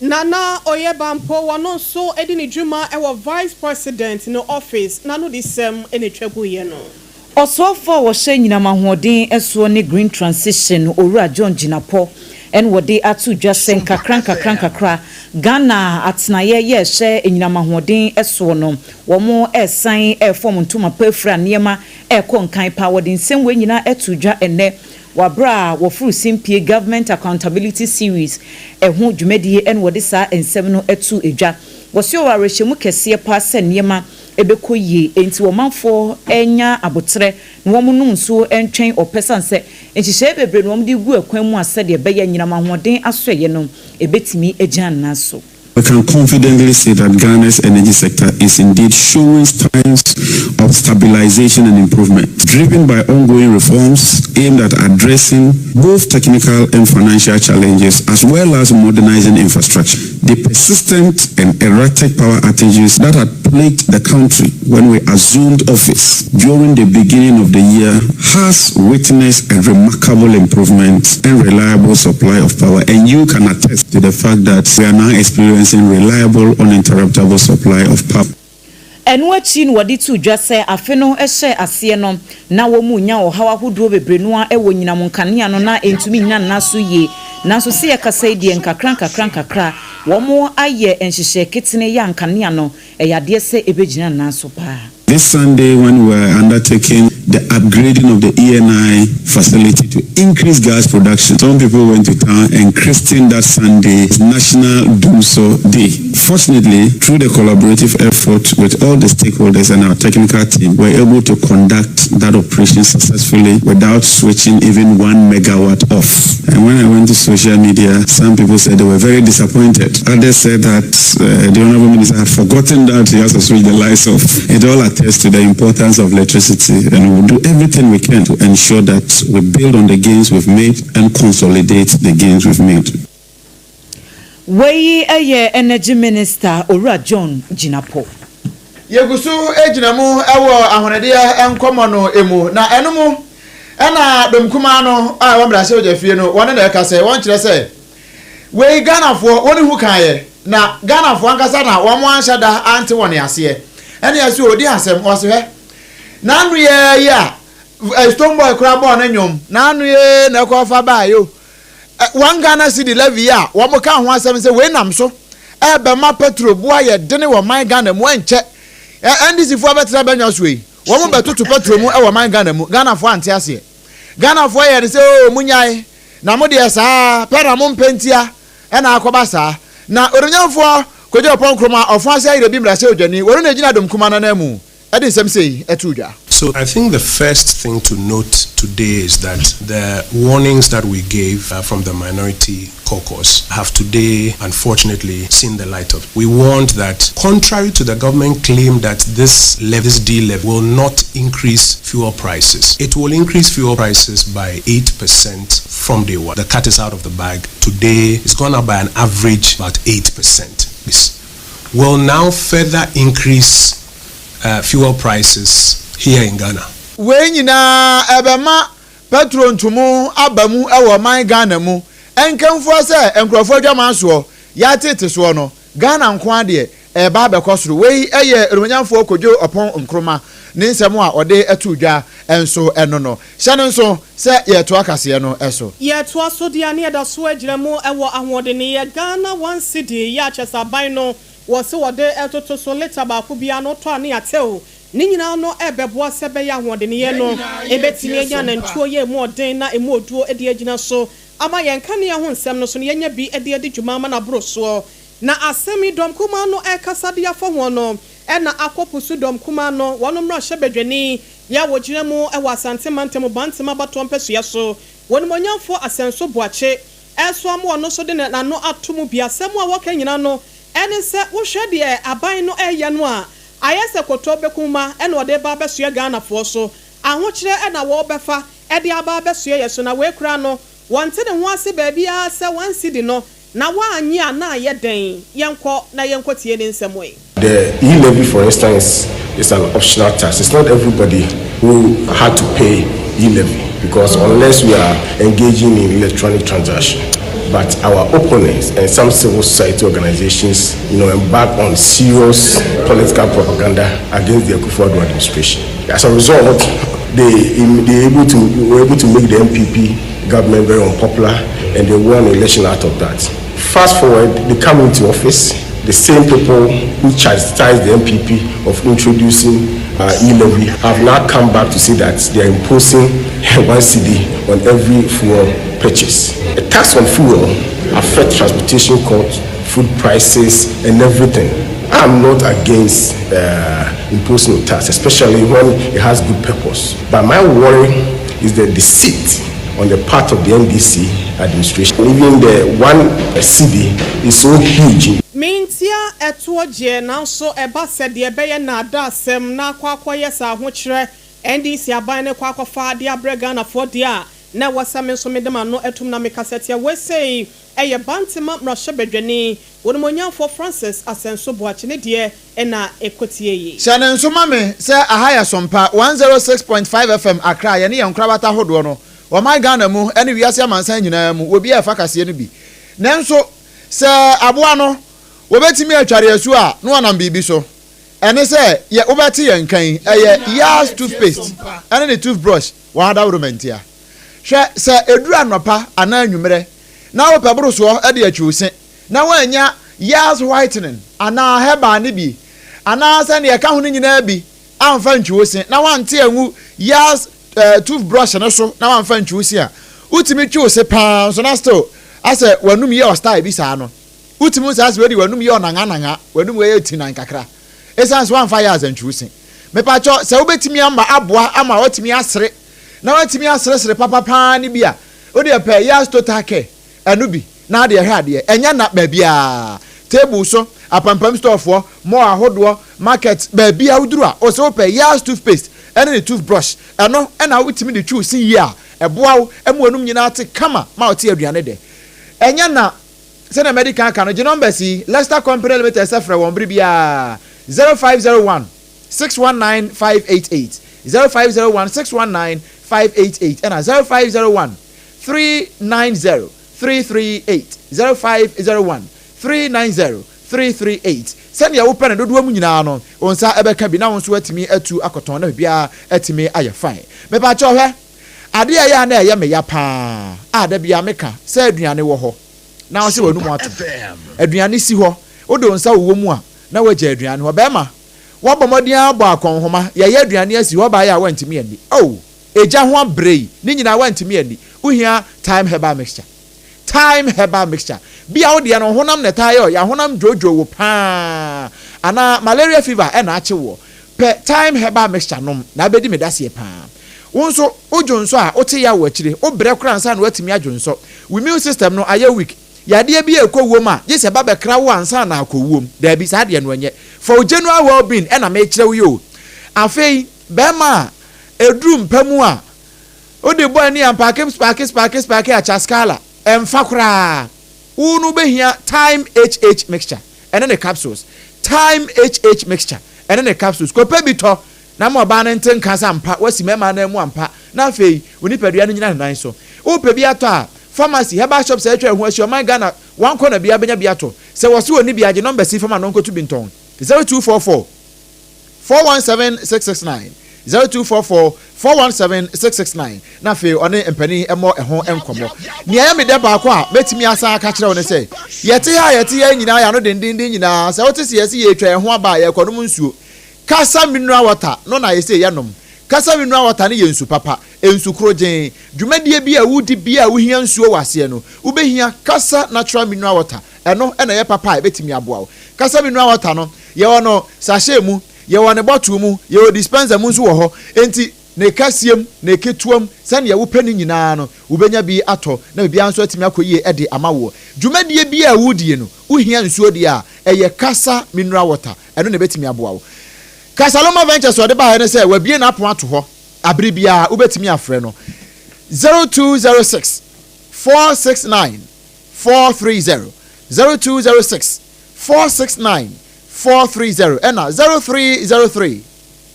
Nana Oye Bampo wɔno nso di ne dwuma wɔ Vice President no office na no de sɛm na etwa guiɛ no. Ɔsoafoɔ a wɔhyɛ nyinam ahoɔden soɔ ne Green Transition, Owura John Jinapor, ɛna wɔde ato dwa sɛ nkakra nkakra nkakra Ghana atenaeɛ yɛ ɛhyɛ nyinam ahoɔden soɔ no, wɔn ɛresan ɛrefɔm ntoma pa afira nneɛma ɛrekɔ nkan pa. Wɔde nsɛm wei nyinaa ɛto dwa ɛnnɛ wabere a wɔforo simpie Government Accountability Series ɛho dwumadie, ɛna wɔde saa nsɛm no ɛto dwa. Wɔsi wɔ awerɛhyɛmu kɛseɛ paa sɛ nneɛma ɛbɛkɔ yie, nti ɔmanfoɔ anya abotrɛ na wɔn nom nso ntwɛn ɔpɛ san sɛ nhyehyɛeɛ bebree na wɔn de gu ɛkwan mu a sɛdeɛ ɛbɛyɛ nyinam ahoɔden asoɛyɛ no ɛbɛtumi agyina ne so. I can confidently say that Ghana's energy sector is indeed showing signs of stabilization and improvement, driven by ongoing reforms aimed at addressing both technical and financial challenges as well as modernizing infrastructure. The persistent and erratic power outages that had plagued the country when we assumed office during the beginning of the year has witnessed a remarkable improvement and reliable supply of power, and you can attest to the fact that we are now experiencing reliable, uninterruptible supply of power. Ɛno akyi no wɔde to dwa sɛ afe no hyɛ aseɛ no na wɔn mu nya ɔhaw ahodoɔ bebree no a ɛwɔ nyinam nkanea no na ntumi nya nna so yie, nanso sɛ yɛkasa yi deɛ, nkakra nkakra nkakra wɔn ayɛ nhyehyɛ ketene yɛ nkanea no ɛyɛ adeɛ sɛ ɛbɛgyina nna so paa. This Sunday, when we were undertaking the upgrading of the ENI facility to increase gas production, some people went to town and christened that Sunday National Dumsor Day. Fortunately, through the collaborative effort with all the stakeholders and our technical team, we were able to conduct that operation successfully without switching even one megawatt off. And when I went to social media, some people said they were very disappointed. Others said that uh, the Honorable Minister had forgotten that he has to switch the lights off. It all attests to the importance of electricity, and we'll do everything we can to ensure that we build on the gains we've made and consolidate the gains we've made. Wei yɛ Energy Minister Owura John Jinapor. Yɛgu so gyina mu wɔ ahonedeɛ nkɔmmɔ no mu, na ɛno mu na dɔm kumaa no a ɛwɔ mmarahyɛbadwa fie no wɔne na ɛka sɛ wɔnkyerɛ sɛ wei Ghanafoɔ wɔne hu kaeɛ na Ghanafoɔ ankasa na wɔn anhyɛ da ante wɔn aseɛ ɛne ɛso ɔdi asɛm ɔse hwɛ n'ano yɛ yi a Stonebwoy koraa bɔɔ ne nnwom n'ano yɛ na ɛkɔ fa baa yo One Ghana Cedi levy a wɔkaa ho asɛm sɛ wei nam so ɛrebɛma petrol bo ayɛ dene wɔ man Ghana mu ɛnkyɛ NDC foɔ bɛtena bɛnwa soɔ yi wɔn bɛtoto petrol mu wɔ man Ghana mu Ghanafoɔ ante aseɛ Ghanafoɔ yɛ no sɛ oo mo nyae na mo deɛ saa pɛ na mo mpɛ ntia ɛna akɔba saa na Onuonyamfoɔ Kojo Oppong Nkrumah Ɔfo ase ayerɛ bi mmarahyɛ odwani wɔno na ɛgyina Dom Kuma no ananmu ɛde nsɛm sei ɛtoo dwa. So I think the first thing to note today is that the warnings that we gave uh, from the minority caucus have today, unfortunately, seen the light of. We warned that contrary to the government claim that this levy, this D levy will not increase fuel prices, it will increase fuel prices by 8% from day one. The cat is out of the bag. Today, it's gone up by an average about 8%. This will now further increase uh, fuel prices here in Ghana. Wei nyinaa ɛbɛma pɛtro ntomu aba mu wɔ ɔman Ghana mu. Ɛnkamfua sɛ nkurɔfoɔ adwaman soɔ yɛatete soɔ no, Ghana nko ara deɛ ɛreba abɛkɔ soro. Wei yɛ Animuonyamfoɔ Kojo Oppong Nkrumah ne nsɛm a ɔde too dwa nso no no. Hyɛ no nso sɛ yɛretoa kaseɛ no so. Yɛtoa so deɛ a ne yɛda so agyina mu wɔ ahoɔdeneyɛ Ghana One Cedi yɛ a kyɛsɛ aban no wɔ se wɔde retoto so lita baako biara no wotɔ a ne yɛatew Ne nyinaa no ɛbɛboa sɛ ɛbɛyɛ ahoɔdeneyɛ no bɛtumi anya anantuo yɛ ɛmu ɔden na ɛmu oduo de agyina so ama yɛn nkanea ho nsɛm no so no yɛanya bi de adi dwuma ama no aboro soɔ. Na asɛm yi dɔm kumaa no rekasa de afa ho no na akɔ po so dɔm kumaa no wɔn mmarahyɛbadwani yɛ a wɔgyina mu wɔ Asante mantam Bantama abatoɔ mpɛsoa so Onimuonyamfoɔ Asɛnso Boakye ɛreso ama ɔno nso de n'ano ato mu bi. Asɛm a wɔka nyinaa no ne sɛ wohwɛ deɛ aban no reyɛ no a Ayɛ sɛ kɔtɔ bɛkum ma na ɔde reba abɛsoɛ Ghanafoɔ so. Ahokyerɛ na wɔrebɛfa de aba abɛsoɛ yɛ so na wei koraa no wɔnte ne ho ase baabiara sɛ one cedi no na woannye a na ayɛ dɛn? Yɛnkɔ na yɛnkɔ tie ne nsɛm ɛ. The e-levy for instance is an optional tax. It's not everybody who had to pay e-levy because unless we are engaging in electronic transaction. But our opponents and some civil society organizations, you know, embark on serious political propaganda against the Akufo-Addo administration. As a result, they, they able to, were able to make the NPP government very unpopular and they won an election out of that. Fast forward, they come into office, the same people who chastised the NPP of introducing uh, e-levy have now come back to say that they are imposing one cedi on every fuel purchase. A tax on fuel affects transportation costs, food prices, and everything. I'm not against uh, imposing a tax, especially when it has good purpose. But my worry is the deceit on the part of the NDC administration. Even the one cedi is so huge. Mentia ɛtoɔ gyeɛ nanso ɛba sɛ deɛ ɛbɛyɛ nnaadaasɛm na akɔ akɔyɛ sɛ ahokyerɛ NDC aban no kɔ akɔfa de abrɛ Ghanafoɔ deɛ a na ɛwɔ sɛ me nso mede m'ano tom na mekasa tia wei sei ɛyɛ Bantema mmarahyɛbadwani Onimuonyamfoɔ Francis Asɛnso Boakye ne deɛ na ɛkɔtie yi. Hyɛ no nso ma me sɛ aha yɛ Sompa 106.5 FM Accra a yɛne yɛn nkorabata ahodoɔ no wɔ man Ghana mu ne wiase amansan nyinaa mu wɔ bi a ɛfa kaseɛ no bi. Nanso sɛ aboa no wɔbɛtumi atware asuo a na wɔnam biribi so. Ɛne sɛ yɛ wobɛte yɛn nka yi ɛyɛ Yars toothpaste ɛne ne toothbrush wɔn adaworoma ntia. Hwɛ sɛ ɛduru anɔpa anaa anwummerɛ na wopɛ borosoɔ de atwi wo se na woannya Yars whitening anaa herbal no bi anaa sɛ deɛ ɛka ho no nyinaa bi a amfa ntwi wo se na wante angu Yaz eh, toothbrush no so na wamfa ntwi wo se a, wotumi twi wo se paa nso na still asɛ w'anum yɛ ɔstyle bi saa no. Wotumi hu saa sɛ wei de w'anum yɛ ɔnangananga, w'anum yɛ tinan kakra. Esiane sɛ woamfa Yaz antwi wo se. Mepakyɛw, sɛ wobɛtumi ama aboa ama woatumi asere na woatumi aseresere papa paa no bi a, wo deɛ pɛ Yaz Total Care ɛno bi na adeɛ hwɛ adeɛ. Ɛnyɛ nna baabiara. Table so, apampam storefoɔ, mall ahodoɔ, market, baabiara woduru a, wo sɛ wopɛ Yaz toothpaste ɛne ne toothbrush, ɛno na wotumi de twi wo se yie a, ɛboa wo ma w'anum nyinaa te kama ma wote aduane dɛ. Ɛnyɛ nna. Sɛnea madi kan aka no, gye numbers yi, Lester Company Limited sɛ frɛ wɔn bere biara, 0501 619 588, 0501 619 588, ɛna 0501 390 338, 0501 390 338. Sɛnea wopɛ no dodoɔ mu nyinaa no, wo nsa bɛka bi na wo nso woatumi atu akɔtɔn na biribiara atumi ayɛ fine. Mepakyɛw hwɛ, adeɛ a ɛyɛ a na ɛyɛ me ya paa a da biara meka sɛ aduane wɔ hɔ. na ɔsɛ w'anum ato. Aduane si hɔ, wode wo nsa wowɔ mu a, na woagya aduane hɔ. Barima, woabɔ mmɔden ara abɔ akɔnhoma, yɛayɛ aduane asi hɔ, ɔbaeɛ a woantumi anni. Oh, egya ho abrɛ yi, ne nyinaa woantumi anni. Wohia Thyme Herbal Mixture. Thyme Herbal Mixture. Bia wo deɛ no, wo honam na ɛtaa yɛ ɔya, honam dwoodwoo wo paa, anaa malaria fever na akye woɔ. Pɛ Thyme Herbal Mixture nom na abɛdi me daseɛ paa. Wo nso, wo dwonsɔ a, wote yaw wɔ akyire, wobrɛ koraa ansa na woatumi adwonsɔ. Wo immune system no ayɛ weak. Yadeɛ bi rekɔ wuom a, gye sɛ ɛba bɛkra wo ansa na akɔ wuom. Daabi, saa deɛ no ɛnyɛ. For wo general well being ɛna merekyerɛ wo yi o. Afei, barima a ɛduru mpa mu a, wode bɔ ani a mpaake spaake spaake spaake a chaskala, ɛmfa koraa. Wo no wobɛhia Thyme HH mixture ɛne ne capsules. Thyme HH mixture ɛne ne capsules. Kɔpɛ bi tɔ na ma ɔbaa no nte nka sɛ ampa woasi mmarima anan mu ampa, na afei wo nipadua no nnyina ne nan so. Wopɛ bi atɔ a, pharmacy, herbal shops a atwa wo ho ahyia, ɔman Ghana, one corner biara bɛnya bi atɔ. Sɛ wɔse wɔnni bi a, gye numbers yi fa ma no ɔnkɔtu bi ntɔn, 0244 417 669, 0244 417 669, na afei ɔne mpanin mmɔ ɛho nkɔmmɔ. Nea ɛyɛ me dɛ baako a mɛtumi asan aka akyerɛ wo ne sɛ, yɛte ha a yɛte ha yi nyinaa, yɛn ano dendeenden nyinaa, sɛ wote sɛ yɛse yɛretwa yɛn ho aba a, yɛrekɔnom nsuo. Kasa mineral water no na yɛse yɛnom. Kasa mineral water no yɛ nsu papa, nsu korogyenn. Dwumadie bi a wodi biara a wohia nsuo wɔ aseɛ no, wobɛhia Kasa natural mineral water. Ɛno na ɛyɛ papa a ɛbɛtumi aboa wo. Kasa mineral water no, yɛwɔ no sachet mu, yɛwɔ no bottle mu, yɛwɔ dispenser mu nso wɔ hɔ. Enti ne kɛseɛ mu, ne ketewa mu, sɛdeɛ wopɛ no nyinaa no, wobɛnya bi atɔ na biribiara nso atumi akɔ yie de ama woɔ. Dwumadie biara a wodie no, wohia nsuo deɛ a, ɛyɛ Kasa mineral water. Ɛno na ɛbɛtumi aboa wo. Casaloma Ventures a ɔde baeɛ ne sɛ wabue n'apono ato hɔ abere biara wobɛtumi afrɛ no 0206 469 430, 0206 469 430 ɛna 0303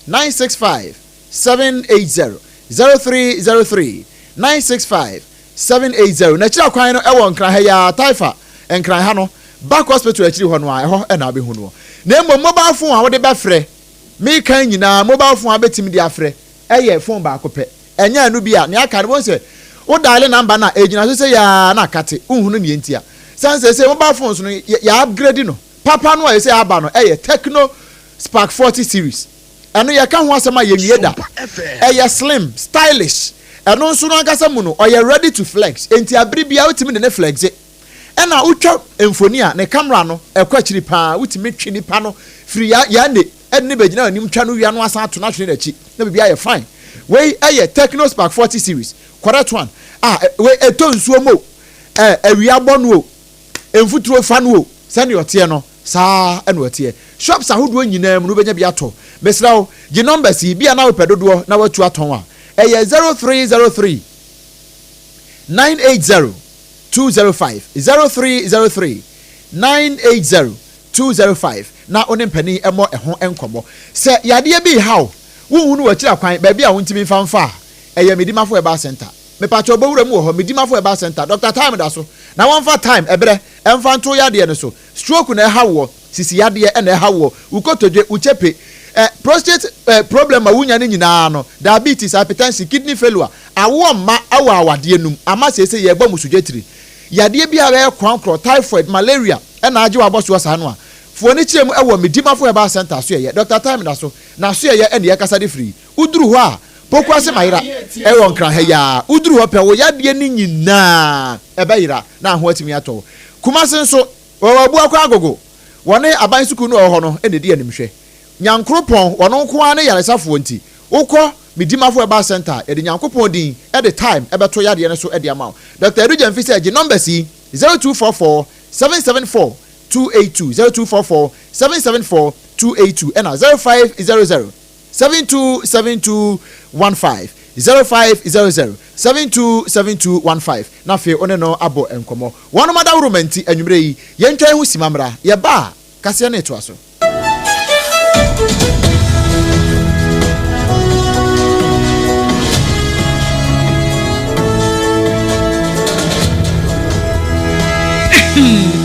965 780, 0303 965 780. N'akyiri akwan no wɔ Nkran ha yi ara, Taifa, Nkran ha no, Back Hospital akyiri hɔ no ara, ɛhɔ na wobɛhu noɔ. Na mmom mobile phone a wode bɛfrɛ, meka yi nyinaa, mobile phone a wobɛtumi de afrɛ yɛ phone baako pɛ. Ɛnyɛ ɛno bi a, nea aka no, wobɛhu sɛ wo diale number no a, ɛgyina so sei ara na akate, wonhunu nea nti a. Sane seesei mobile phones no, yɛ upgrade no. Papa no a seesei aba no yɛ Tecno Spark 40 series. Ɛno yɛka ho asɛm a yɛnwie da. Ɛyɛ slim, stylish. Ɛno nso no ankasa mu no, ɔyɛ ready to flex. Enti abere biara wotumi de no flexe. Ɛna wotwa mfoni a, ne camera no, ɛkɔ akyiri paa. Wotumi twe nipa no firi ya ya ne ɛde no bɛgyina w'anim twa no wia no asan ato no atwene n'akyi na biribi ayɛ fine. Wei ɛyɛ Tecno Spark 40 series, correct one. A wei ɛtɔ nsuo mu o, ɛ awia bɔ no o, mfuturo fa no o, sɛdeɛ ɔteɛ no, Saa ara na ɔteɛ. Shops ahodoɔ nyinaa mu no wobɛnya bi atɔ. Mesrɛ wo, gye numbers yi, bia na wopɛ dodoɔ na woatu atɔn a. Ɛyɛ 0303 980 205, 0303 980 205, na wo ne mpanin mmɔ ɛho nkɔmmɔ. Sɛ yadeɛ bi reha wo, wonhunu w'akyiri akwan, baabi a wontumi mfa mfa a, ɛyɛ Medimafo Herbal Centre. Mepakyɛw bɔ wura mu wɔ hɔ, Medimafo Herbal Centre, Doctor Time da so, na wɔmfa time, ɛberɛ, ɛmfa nto wo yadeɛ no so. Stroke na ɛha woɔ, sisi yadeɛ na ɛha woɔ, wo kotodwe, wo kyepe, eh, prostate eh, problem a wonya no nyinaa no, diabetes, hypertension, kidney failure, awoɔ mma wɔ awadeɛ no mu, ama seesei yɛrebɔ musudwatiri. Yadeɛ biara a ɛyɛ koankorɔ, typhoid, malaria na agye w'abɔsoɔ saa no a, Fa w'ani kyerɛ mu wɔ Medimafo Herbal Centre asoɛeɛ, Dɔkta Time da so, n'asoɛeɛ ɛne yɛkasa de firi. Woduru hɔ a, Pokuase Mayera ɛwɔ Nkran ha yi ara. Woduru hɔ pɛ, wo yadeɛ no nyinaa ɛbɛyera na ho atumi atɔ wo. Kumase nso, wɔwɔ Abuakwa Agogo, wɔne aban sukuu no a ɛwɔ hɔ no na ɛdi animhwɛ. Nyankoropɔn, wɔn nko ara ne yaresafoɔ nti, wokɔ Medimafo Herbal Centre a, yɛde Nyankopɔn din de time bɛto yadeɛ no so de ama wo. Dɔkta Adu Gyamfi sɛ gye numbers yi, 0244 774 282, 0244 774 282 ɛna 0500 727215, 0500 727215 na afei wo ne no abɔ nkɔmmɔ. Wɔnom adaworoma nti anwummerɛ yi, yɛntwa yɛn ho sima mmra. Yɛba a, kaseɛ no retoa so.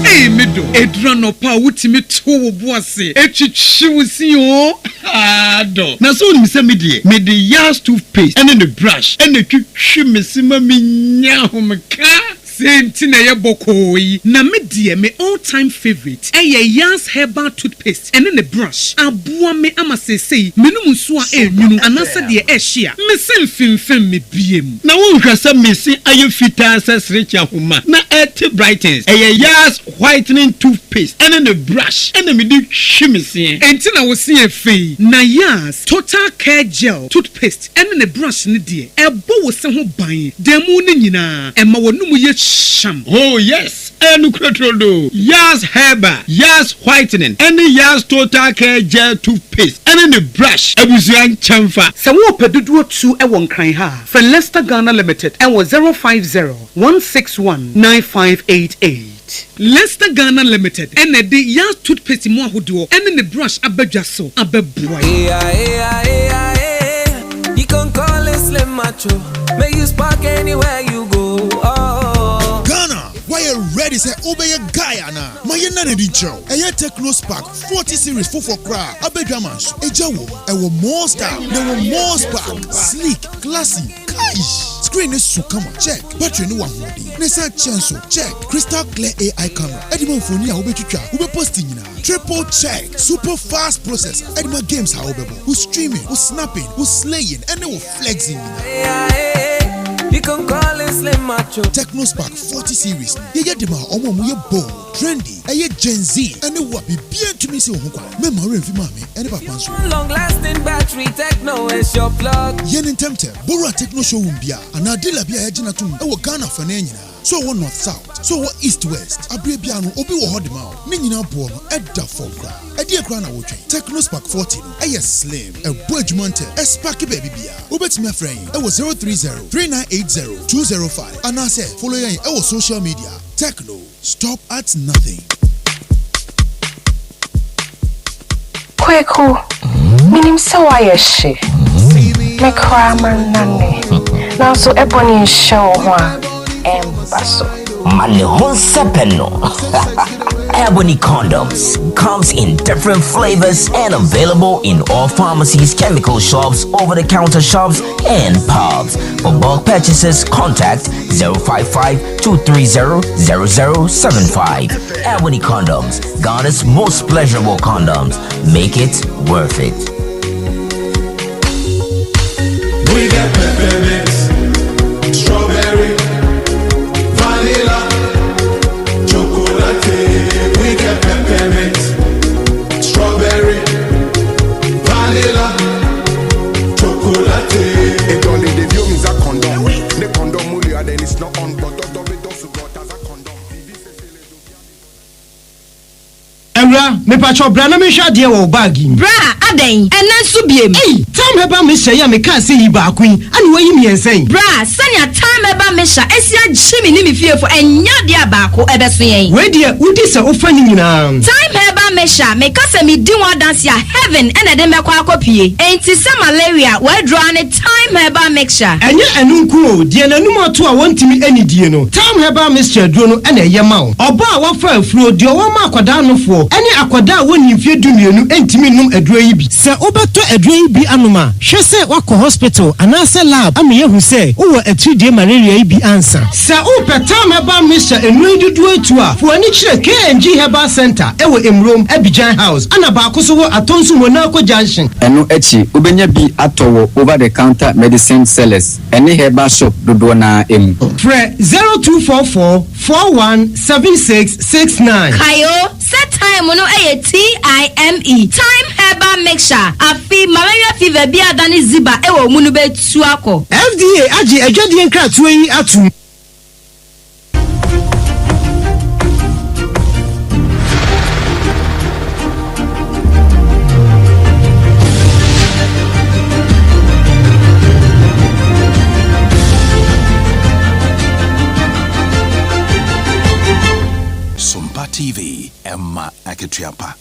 Ei me dɔ, ɛduru anɔpa a wotumi to wo bo ase twitwi wo se oo, haa dɔ. Na sɛ wonim sɛ me deɛ, mede Yas toothpaste ne ne brush na ɛtwitwi me se ma menya ahomeka. Sei nti na ɛyɛ bɔkɔɔ yi. Na me deɛ me all time favourite ɛyɛ Yas herbal toothpaste ɛne ne brush. Aboa me ama seesei menom nsuo a ɛnwunu anaasɛ deɛ ɛhye a, me se mfemfem me biem. Na wonhwɛ sɛ me se ayɛ fitaa sɛ serekye ahoma na ɛte brightens. Ɛyɛ Yas whitening toothpaste ɛne ne brush ɛna mede twi me seɛ. Enti na wo se yɛ fɛ yi. Na Yas total care gel toothpaste ɛne ne brush no deɛ, ɛbɔ wo se ho ban da mu no nyinaa, ɛma w'anomu yɛ hyam. Oh yes, ɛyɛ nokorɛ turodoo. Yas Herbal, Yas Whitening ɛne Yas Total Care Gel Toothpaste ɛne ne brush abusua nkyɛnfa. Sɛ worepɛ dodoɔ tu wɔ Nkran ha a, frɛ Lester Ghana Limited wɔ 050 161 9588. Lester Ghana Limited na ɛde Yas Toothpaste mu ahodoɔ ne ne brush aba dwa so abɛboa yɛn. Ghana, woayɛ ready sɛ wobɛyɛ guy anaa? Ma yɛnna no adi nkyerɛ wo. Ɛyɛ Tecno Spark 40 series foforɔ koraa a aba adwaman so. Egya wom, ɛwɔ more style, na ɛwɔ more spark. Sleek, classy, kaish! Screen no so kama, check. Battery no wɔ ahoɔden, na ɛsan kyɛ nso, check. Crystal clear AI camera de ma mfoni a wobɛtwitwa, wobɛposti nyinaa, triple check. Super fast processor de ma games a wobɛbɔ, wo streaming, wo snapping, wo slaying ne wo flexing nyinaa. Tecno Spark 40 series no, yɛyɛ de ma wɔn a wɔyɛ bold, trendy, ɛyɛ Gen Z ne wo a biribiara ntumi nsi wo ho kwan. Mɛmma wo werɛ mfi maame ne papa nso. Yɛ no ntɛmntɛm, bɔ wura Tecno showroom biara anaa dealer bi a yɛagye no atom wɔ Ghana afanan nyinaa. Sɛ ɔwɔ North South, sɛ ɔwɔ East West, aberɛ biara no obi wɔ hɔ de ma wo. Ne nyinaa boɔ no ɛda fam koraa. Ɛdeɛn koraa na wotwɛn? Tecno Spark 40 no ɛyɛ slim, ɛbɔ adwuma ntɛm, ɛsparke baabi biara. Wobɛtumi afrɛ yɛn ɛwɔ 030 3980 205 anaasɛ follow yɛn ɛwɔ social media. Tecno, stop at nothing. Kweku, menim sɛ woayɛ hye. Me koraa mannane. Nanso ɛbɔne nhyɛ wo ho a, ɛmba so. Ma ne ho nsɛpɛ no. Ebony condoms comes in different flavors and available in all pharmacies, chemical shops, over-the-counter shops, and pubs. For bulk purchases, contact 055 230 0075. Ebony condoms, Ghana's most pleasurable condoms. Make it worth it. We get peppermint, strawberry, vanilla, chocolate. We get peppermint, strawberry, vanilla, chocolate. It only the view means a condom. The condom then it's not on, but condom. Awura, mepakyɛw bra na menhwɛ adeɛ wɔ wo bag yi mu. Bra, adɛn? Ɛnnɛ nso biem? Ei! Thyme Herbal Mixture yi a mekaa sɛ yi baako yi, ana woayi mmiɛnsa yi? Bra, sɛnea Thyme Herbal Mixture asi agye me ne me fiefo, ɛnyɛ adeɛ a baako ɛbɛso yɛn. Wei deɛ, wodi sɛ wofa ne nyinaa. Thyme Herbal Mixture, meka sɛ medi ho adanse a, heaven na ɛde me bɛkɔ akɔpue. Enti sɛ malaria, w'aduro ara ne Thyme Herbal Mixture. Ɛnyɛ ɛno nko o, deɛ n'anum ato a wɔntumi nnidie no, Thyme Herbal Mixture aduro no na ɛyɛ ma wo. Ɔbaa a wafa afuro, deɛ ɔwɔ ma akwadaa nofoɔ, ne akwadaa a wɔnnii mfeɛ dumienu ntumi nnom aduro yi bi. Sɛ wobɛtɔ aduro yi bi anom a, hwɛ sɛ woakɔ hospital anaasɛ lab ama yɛahu sɛ wowɔ atiridie malaria yi bi ansa. Sɛ wopɛ Thyme Herbal Mixture nnuro yi dodoɔ atu a, fa w'ani kyerɛ KNG Herbal Centre wɔ Emuro. Krom, Abidjan House, ɛna baako nso wɔ Atonsu Monaco Junction. Ɛno akyi, wobɛnya bi atɔ wɔ over the counter medicine sellers ne herbal shop dodoɔ no ara mu. Frɛ 0244 41 76 69. Kae o, sɛ thyme no yɛ TIME, Thyme Herbal Mixture, afe malaria fever bi a adane ziba wɔ wo mu no bɛtu akɔ. FDA agye adwadie nkratoɔ yi atom. Sompa TV, ɛma akatua pa.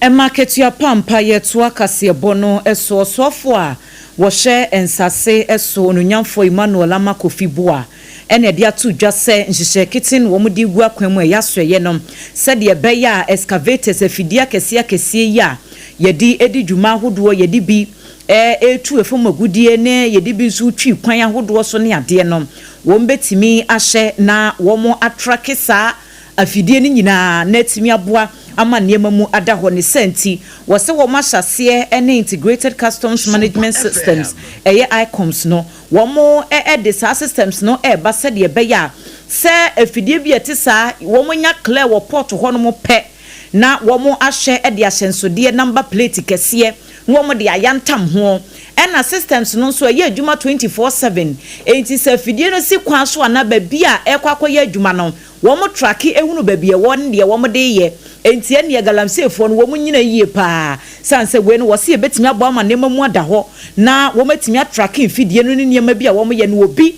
Ɛma akatua pa ampa. Yɛtoa kaseɛbɔ no so. Ɔsoafoɔ a wɔhyɛ nsase so Onuonyamfoɔ Emmanuel Armah Kofi Buah na ɛde ato dwa sɛ nhyehyɛɛ ketee na wɔde regu akwan mu a ɛyɛ asoɛeɛ no sɛdeɛ ɛbɛyɛ a excavators, afidie akɛseɛ akɛseɛ yi a yɛde di dwuma ahodoɔ, yɛde bi retu fam agudeɛ ne yɛde bi nso retwi kwan ahodoɔ so ne adeɛ no, wɔbɛtumi ahyɛ na wɔatrake saa afidie no nyinaa na atumi aboa ama nneɛma mu ada hɔ. Ne saa nti, wɔsɛ wɔahyɛ aseɛ ne Integrated Customs Management Systems, ɛyɛ ICUMS no, wɔde saa systems no reba sɛdeɛ ɛbɛyɛ a sɛ afidie bi a ɛte saa wɔnya clear wɔ port hɔnom pɛ na wɔahyɛ de ahyɛnsodeɛ number plate kɛseɛ na wɔde ayantam ho. Ɛna systems no nso ɛyɛ adwuma 24/7, enti sɛ afidie no si kwan so anaa baabi a ɛrekɔ akɔyɛ adwuma no, wɔn tracke hunu baabi ɛwɔ ne deɛ wɔn de reyɛ. Enti ɛnneɛ galamseyfoɔ no wɔn nyina yie paa, sane sɛ wei no wɔse ɛbɛtumi aboa ama nneɛma mu ada hɔ na wɔn atumi atracke mfidie no ne nneɛma bi a wɔyɛ no. Obi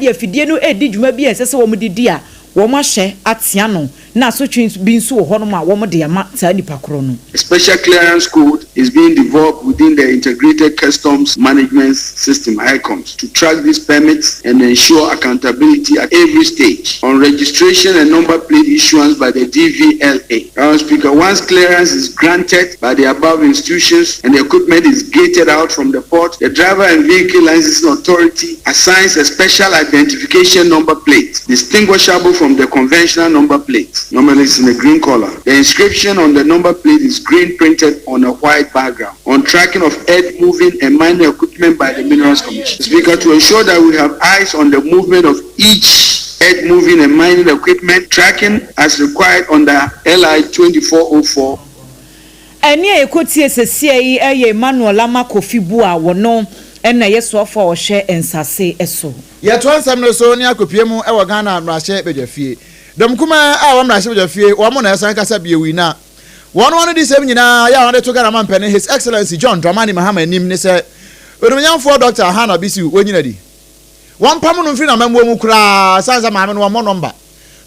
de afidie no redi dwuma bi a ɛnsɛ sɛ wɔde di a, wɔahyɛ atea no na asotwe bi nso wɔ hɔnom a wɔde ama saa nipa korɔ no. A special clearance code is being developed within the Integrated Customs Management System, ICUMS, to track these permits and ensure accountability at every stage on registration and number plate issuance by the DVLA. Madam Speaker, once clearance is granted by the above institutions and the equipment is gated out from the port, the driver and vehicle licensing authority assigns a special identification number plate, distinguishable from the conventional number plate. Normally it's in a green color. The inscription on the number plate is green printed on a white background. On tracking of earth moving and mining equipment by the Minerals Commission. Speaker, to ensure that we have eyes on the movement of each earth moving and mining equipment tracking as required under LI 2404. Ɛnne a yɛkɔtie seesei yi yɛ Emmanuel Armah Kofi Buah, wɔno na ɛyɛ soafoɔ a ɔhwɛ nsase so. Yɛtoa nsɛm no so ne akɔpue mu wɔ Ghana mmarahyɛ badwafie. Dɔm kumaa a ɛwɔ mmarahyɛ badwafie, wɔn na ɛsan kasa bio yi na wɔn ano disɛm nyinaa yɛ a wɔde to Ghana mampanin His Excellency John Dramani Mahama anim ne sɛ Onimnyamfoɔ Dɔkta Hannah Bisiw wɔnyina di. Wɔmpam no mfiri n'amammuo mu koraa ɛsiane sɛ maame no wɔmmɔ nɔmba.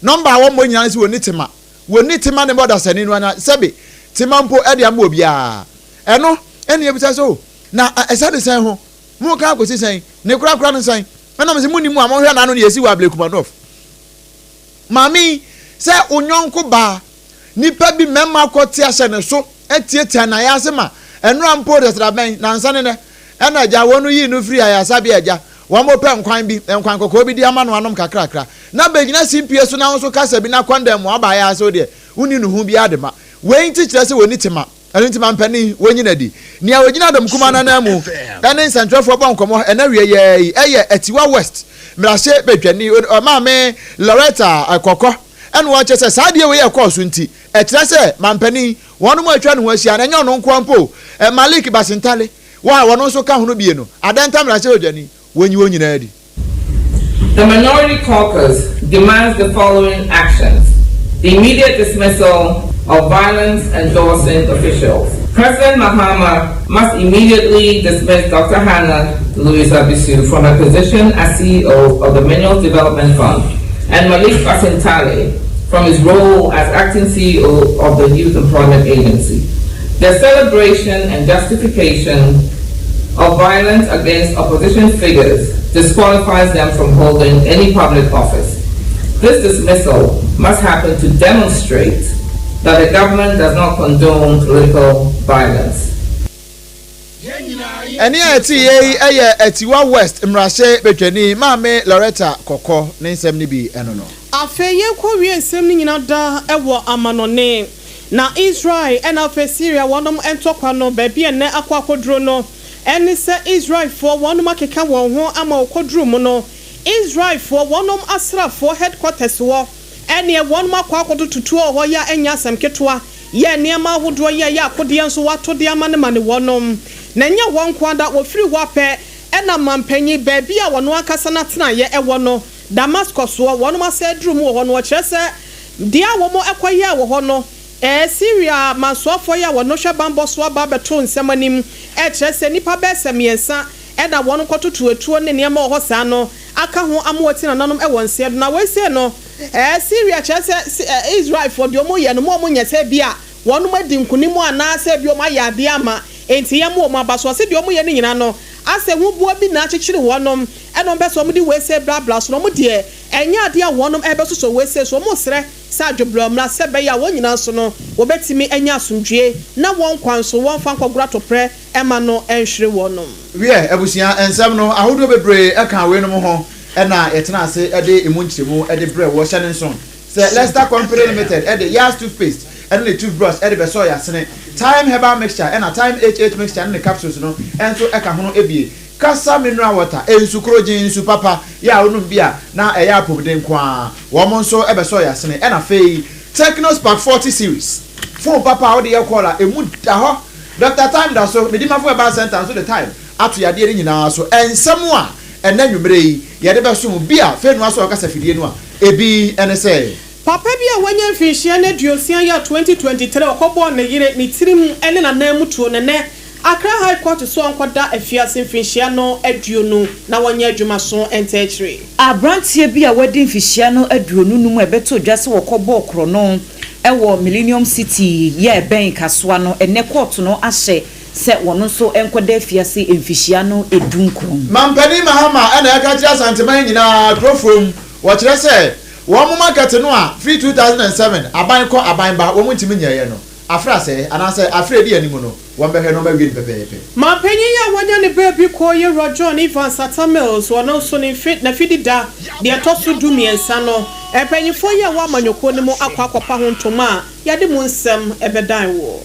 Nɔmba a wɔmmɔ nyinaa ne sɛ wɔnni tema. Wɔnni tema ne mmɔ dasani no anaa sɛbe tema mpo de ama obiara. Ɛno ne yɛbisa sɛ o, na ɛsa de sɛn ho? Moreka akɔsi sɛn? Ne korakora no sɛn? Ɛna mese monni mu a monhwɛ n'ano deɛ ɛsi wɔ Ablekuma North. Maame yi, sɛ wo yɔnko baa, nipa bi mmarima akɔ te ahyɛ ne so atiatia n'ayaase ma ɛnora mpo de srabɛn nansa ne nɛ ɛna agya wɔn no yii no firi ayaresabea agya wɔn pɛ nkwan bi nkwan kɔkɔɔ bi de ama no anom kakrakra na bɛgyina simpie so na wo nso kasa bi na kɔndɛm mu aba ayaase wo deɛ wonni no ho biara de ma wei nti kyerɛ sɛ wɔnni tema Ɛno nti mampanin, wɔnyi no adi. Nea ɔgyina dɔm kumaa no ananmu ne nsɛntwerɛfoɔ bɔ nkɔmmɔ ɛnnɛ awia yi ara yi yɛ Atiwa West mmarahyɛ badwani Maame Loretta Kɔkɔ ɛna ɔkyerɛ sɛ saa adeɛ wei a ɛkɔɔ so nti ɛkyerɛ sɛ mampanin wɔnom a atwa ne ho ahyia no ɛnyɛ ɔno nkoa mpo o, Malik Basintale wɔ a ɔno nso ka ho no bie no Adenta mmarahyɛ badwani wɔnyi wɔn nyinaa adi. The Minority Caucus demands the following actions. The immediate dismissal of violence endorsing officials. President Mahama must immediately dismiss Dr. Hannah Louisa Bissiw from her position as CEO of the Minerals Development Fund and Malik Basintale from his role as acting CEO of the Youth Employment Agency. The celebration and justification of violence against opposition figures disqualifies them from holding any public office. This dismissal must happen to demonstrate that the government does not condone political violence. Ɛnne a ɛte yei yi yɛ Atiwa West mmarahyɛ badwani Maame Loretta Kɔkɔ ne nsɛm no bi no no. Afei yɛnkɔ wie nsɛm no nyina da wɔ amanɔne. Na Israel ɛna afei Syria wɔnom ntɔkwa no, baabi a nnɛ akɔ akɔduro no, ɛne sɛ Israelfoɔ wɔnom akeka wɔn ho ama wɔkɔduru mu no, Israelfoɔ wɔnom asraafoɔ headquarters wɔ, ɛneɛ wɔnom akɔ akɔtoto tuo wɔ hɔ yɛ a ɛnyɛ asɛm ketewa, yɛ nneɛma ahodoɔ yɛ ɛyɛ akodeɛ nso wɔato de ama no ma ne wɔnom. Na ɛnyɛ hɔ nko ara da, wɔfiri hɔ apɛ ɛna manpanyin, baabi a wɔn ankasa n'atenaeɛ ɛwɔ no, Damascus soɔ, wɔnom asɛ aduru mu wɔ hɔ no, wɔkyerɛ sɛ deɛ a wɔn ɛkɔyɛɛ wɔ hɔ no, Syria mansoafoɔ yi a wɔn hwɛ banbɔ so aba abɛto nsɛm anim, ɛkyerɛ sɛ nnipa bɛyɛ sɛ mmiɛnsa ɛna wɔn kɔtoto atuo ne nneɛma wɔ hɔ saa no aka ho ama wɔati nananom ɛwɔ nseɛ do. Na wei sei no, Syria kyerɛ sɛ Israelfoɔ deɛ wɔn yɛ no, mo a wɔn nyɛ sɛ bi a wɔn adi nkunim anaa sɛ bi wɔn ayɛ adeɛ ama enti yɛn mo wɔn aba so. Ɔse deɛ wɔn yɛ no nyinaa no, asɛ huboa bi na akyekyere wɔnom, ɛna wɔn pɛ sɛ wɔn de wei sei brabra so, na wɔn deɛ ɛnyɛ adeɛ a wɔnom ɛbɛsosɔ wei sei so. Wɔn srɛ sɛ adwobrɛ mmra sɛ ɛbɛyɛ a wɔn nyinaa nso no wɔbɛtumi anya asomdwoeɛ na wɔn nkwa nso wɔmfa nkɔgoro atoprɛ mma no nhwere wɔnom. Wiɛ, abusua nsɛm no ahodoɔ bebree ka weinom ho na yɛtena ase de emu nkyerɛmu de brɛ woɔ. Hyɛ no nso sɛ Lester Company Limited de Yaz Toothpaste ne ne toothbrush de bɛsɔɔ yɛn asene. Thyme Herbal Mixture ɛna Thyme HH Mixture ne ne capsules no nso ka ho bie. Kasa Mineral Water, nsu korogyen, nsu papa, yɛ a wonom bi a na ɛyɛ apɔmuden nko ara. Wɔn nso bɛsɔɔ yɛn asene. Ɛna afei Tecno Spark 40 Series, phone papa a wode yɛ call a emu da hɔ. Doctor Time da so, Medimafo Herbal Centre nso de Time ato yadeɛ no nyinaa so. Nsɛm a ɛnnɛ anwummerɛ yi yɛde bɛsom wo bi a fei noa sɛ ɔkasa fidie no a, ebi ne sɛ. Papa bi a wanya mfinhyia no 60 yɛ 2023 ɔkɔbɔɔ ne yere ne tirim ne n'anan mu tuo no nnɛ Accra High Court so ɔnkɔda afiase mfinhyia no 20 na wɔnyɛ adwuma so ntaakyire. Abranteɛ bi a wadi mfihyia no 25 a ɛbɛtoo dwa sɛ wɔkɔbɔɔ korɔno wɔ Millennium City yɛ a ɛbɛn Kasoa no, ɛnnɛ kɔɔto no ahyɛ sɛ wɔn nso nkɔda afiase mfihyia no 19. Mampanin Mahama na ɛka kyerɛ Asanteman nyinaa kurofurom, wɔkyerɛ sɛ wɔn market no a firi 2007 aban kɔ aban ba wɔn ntumi nyɛeɛ no, afra sɛɛ anaasɛ afra edi anim no wɔn bɛhwɛ na wɔn awie no pɛpɛɛpɛ. Mampanyin yi a wanya ne baabi kɔ Yewura John Evans Atta Mills, ɔno nso ne mfe n'afidi da deɛ ɛtɔ so 13 no, mpanyinfoɔ yi a ɛwɔ amanyɔkuo no mu akɔ akɔpa ho ntoma a yɛde mu nsɛm bɛdan woɔ.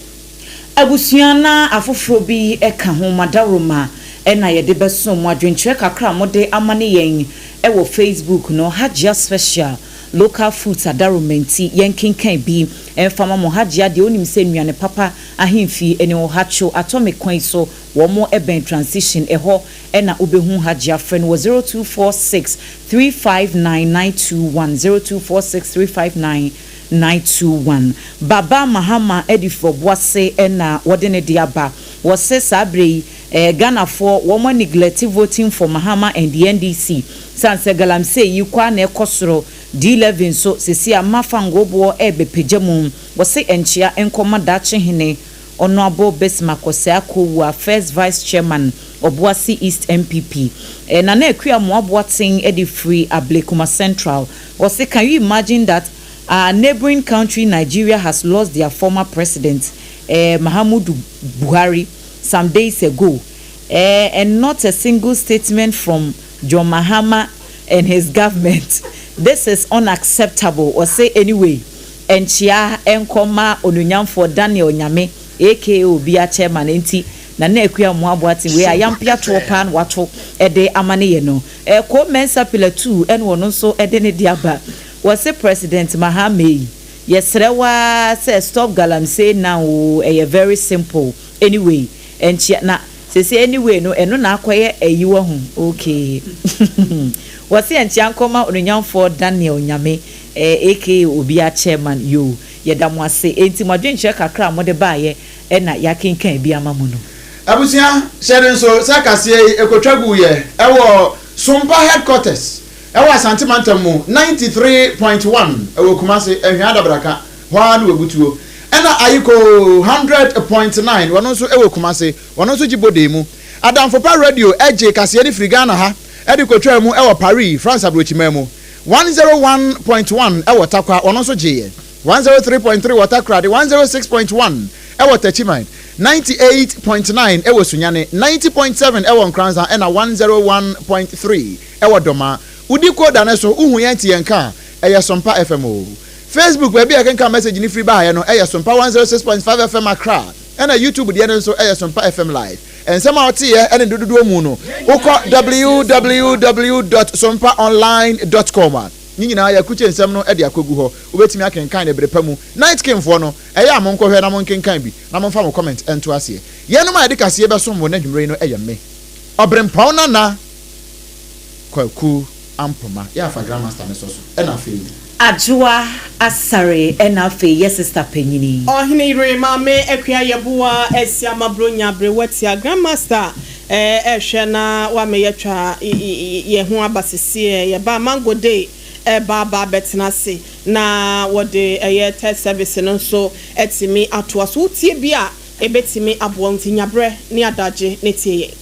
Abusua na afoforɔ bi ka ho ma dawuroma na yɛde bɛsom mo. Adwenkyerɛ kakra a mode amane yɛn wɔ Facebook no, Hajia Special Local Foods adaworoma nti yɛnkenkan bi mfa ma mo. Hajia deɛ wonim sɛ nnuane papa ahemfie ne hɔ. Hatcho Atomic kwan so, wɔn bɛn Transition, ɛhɔ na wobɛhu Hajia. Frɛ no wɔ 0246 359 921, 0246 359 921. Baba Mahama adi Frɔboase na wɔde ne de aba. Wɔse saa berɛ yi eh, Ghanafoɔ wɔn a neglect voting for Mahama and the NDC sane sɛ galamsey yi kɔ ara na ɛkɔ soro, D-Levy nso sesei ama fangooboɔ rebɛpagya mu. Wɔse nkyea nkɔma Daakye Hene Honourable Bismarck Osei Akowua, First Vice Chairman, Obuasi East NPP. Eh, Nana Akua Amoah Boateng de firi Ablekuma Central. Ɔse can you imagine that our neighbouring country Nigeria has lost their former president eh, Mahamudu Buhari some days ago eh, and not a single statement from John Mahama and his government. This is unacceptable. Ɔse anyway, nkyea nkɔma onuonyamfoɔ Daniel Nyame aka Obia chairman enti Nana Akua Amoah Boateng wei ayampea toɔ paa na wato de ama ne yɛ no. Ko Mensah Pillar 2 ɛna ɔno nso de ne de aba. Wɔse President Mahama ei, yɛsrɛ wo ara sɛ stop galamsey now oo, ɛyɛ very simple. Anyway, nkyea na sese anyway no ɛno na akɔyɛ ayi wahu, okay. Wɔse nkyea nkɔma Onuonyamfoɔ Daniel Nyame aka Obia Chairman, yoo, yɛda mo ase. Enti mo adwenkyerɛ kakra a mode baeɛ na yɛakenkan bi ama mo no. Abusua, hyɛ no nso sɛ kaseɛ yi ɛkɔtwa guiɛ ɛwɔ Sompa Headquarters ɛwɔ Asante Mantam mu, 93.1 ɛwɔ Kumase, Ahwea Adabraka, hɔ ara ne wɔbutuo. Ɛna Ayikoo 100.9 wɔno nso ɛwɔ Kumase, wɔno nso gye bode mu. Adamfopa Radio gyee kaseɛ no firi Ghana ha de kɔtwaa mu ɛwɔ Paris, France aburokyiman mu. 101.1 ɛwɔ Tarkwa, wɔno nso gyeeɛ. 103.3 wɔ Takoradi, 106.1 wɔ Techiman, 98.9 wɔ Sunyani, 90.7 wɔ Nkoranza ɛna 101.3 wɔ Doma. Wodi Koda no so, wohu yɛn te yɛn nka a, ɛyɛ Sompa FM o. Facebook baabi a yɛkenkan message no firi baeɛ no yɛ Sompa 106.5 FM Accra, ɛna YouTube deɛ no nso yɛ Sompa FM Live. Nsɛm a woteeɛ ne ne dodoɔ mu no, wokɔ www dot sompaonline dot com a, ne nyinaa yɛakrukye nsɛm no de akɔgu hɔ. Wobɛtumi akenkan no bere pa mu. Night King foɔ no, ɛyɛ a monkɔhwɛ na monkenkan bi na momfa mo comment nto aseɛ. Yɛnom a yɛde kaseɛ bɛsom wo nnɛ anwumerɛ yi no yɛ me, Ɔberempɔn Nana Kwaku Ampoma. Yɛ afa Grandmaster no sɔ so ɛna afei. Adwoa Asare ɛna afei yɛ sister panyini. Ɔhene yere Maame Akua Yeboah Asiama Bronya Aberewa Tia Grandmaster ɛɛhwɛ na wama yɛatwa yɛn ho aba seseɛ yɛba Mango Day ɛɛba aba abɛtena ase na wɔde ɛyɛ third service no nso atumi atoa so. Wotie bi a ɛbɛtumi aboa wo nti nya berɛ ne adagye na tie yɛn.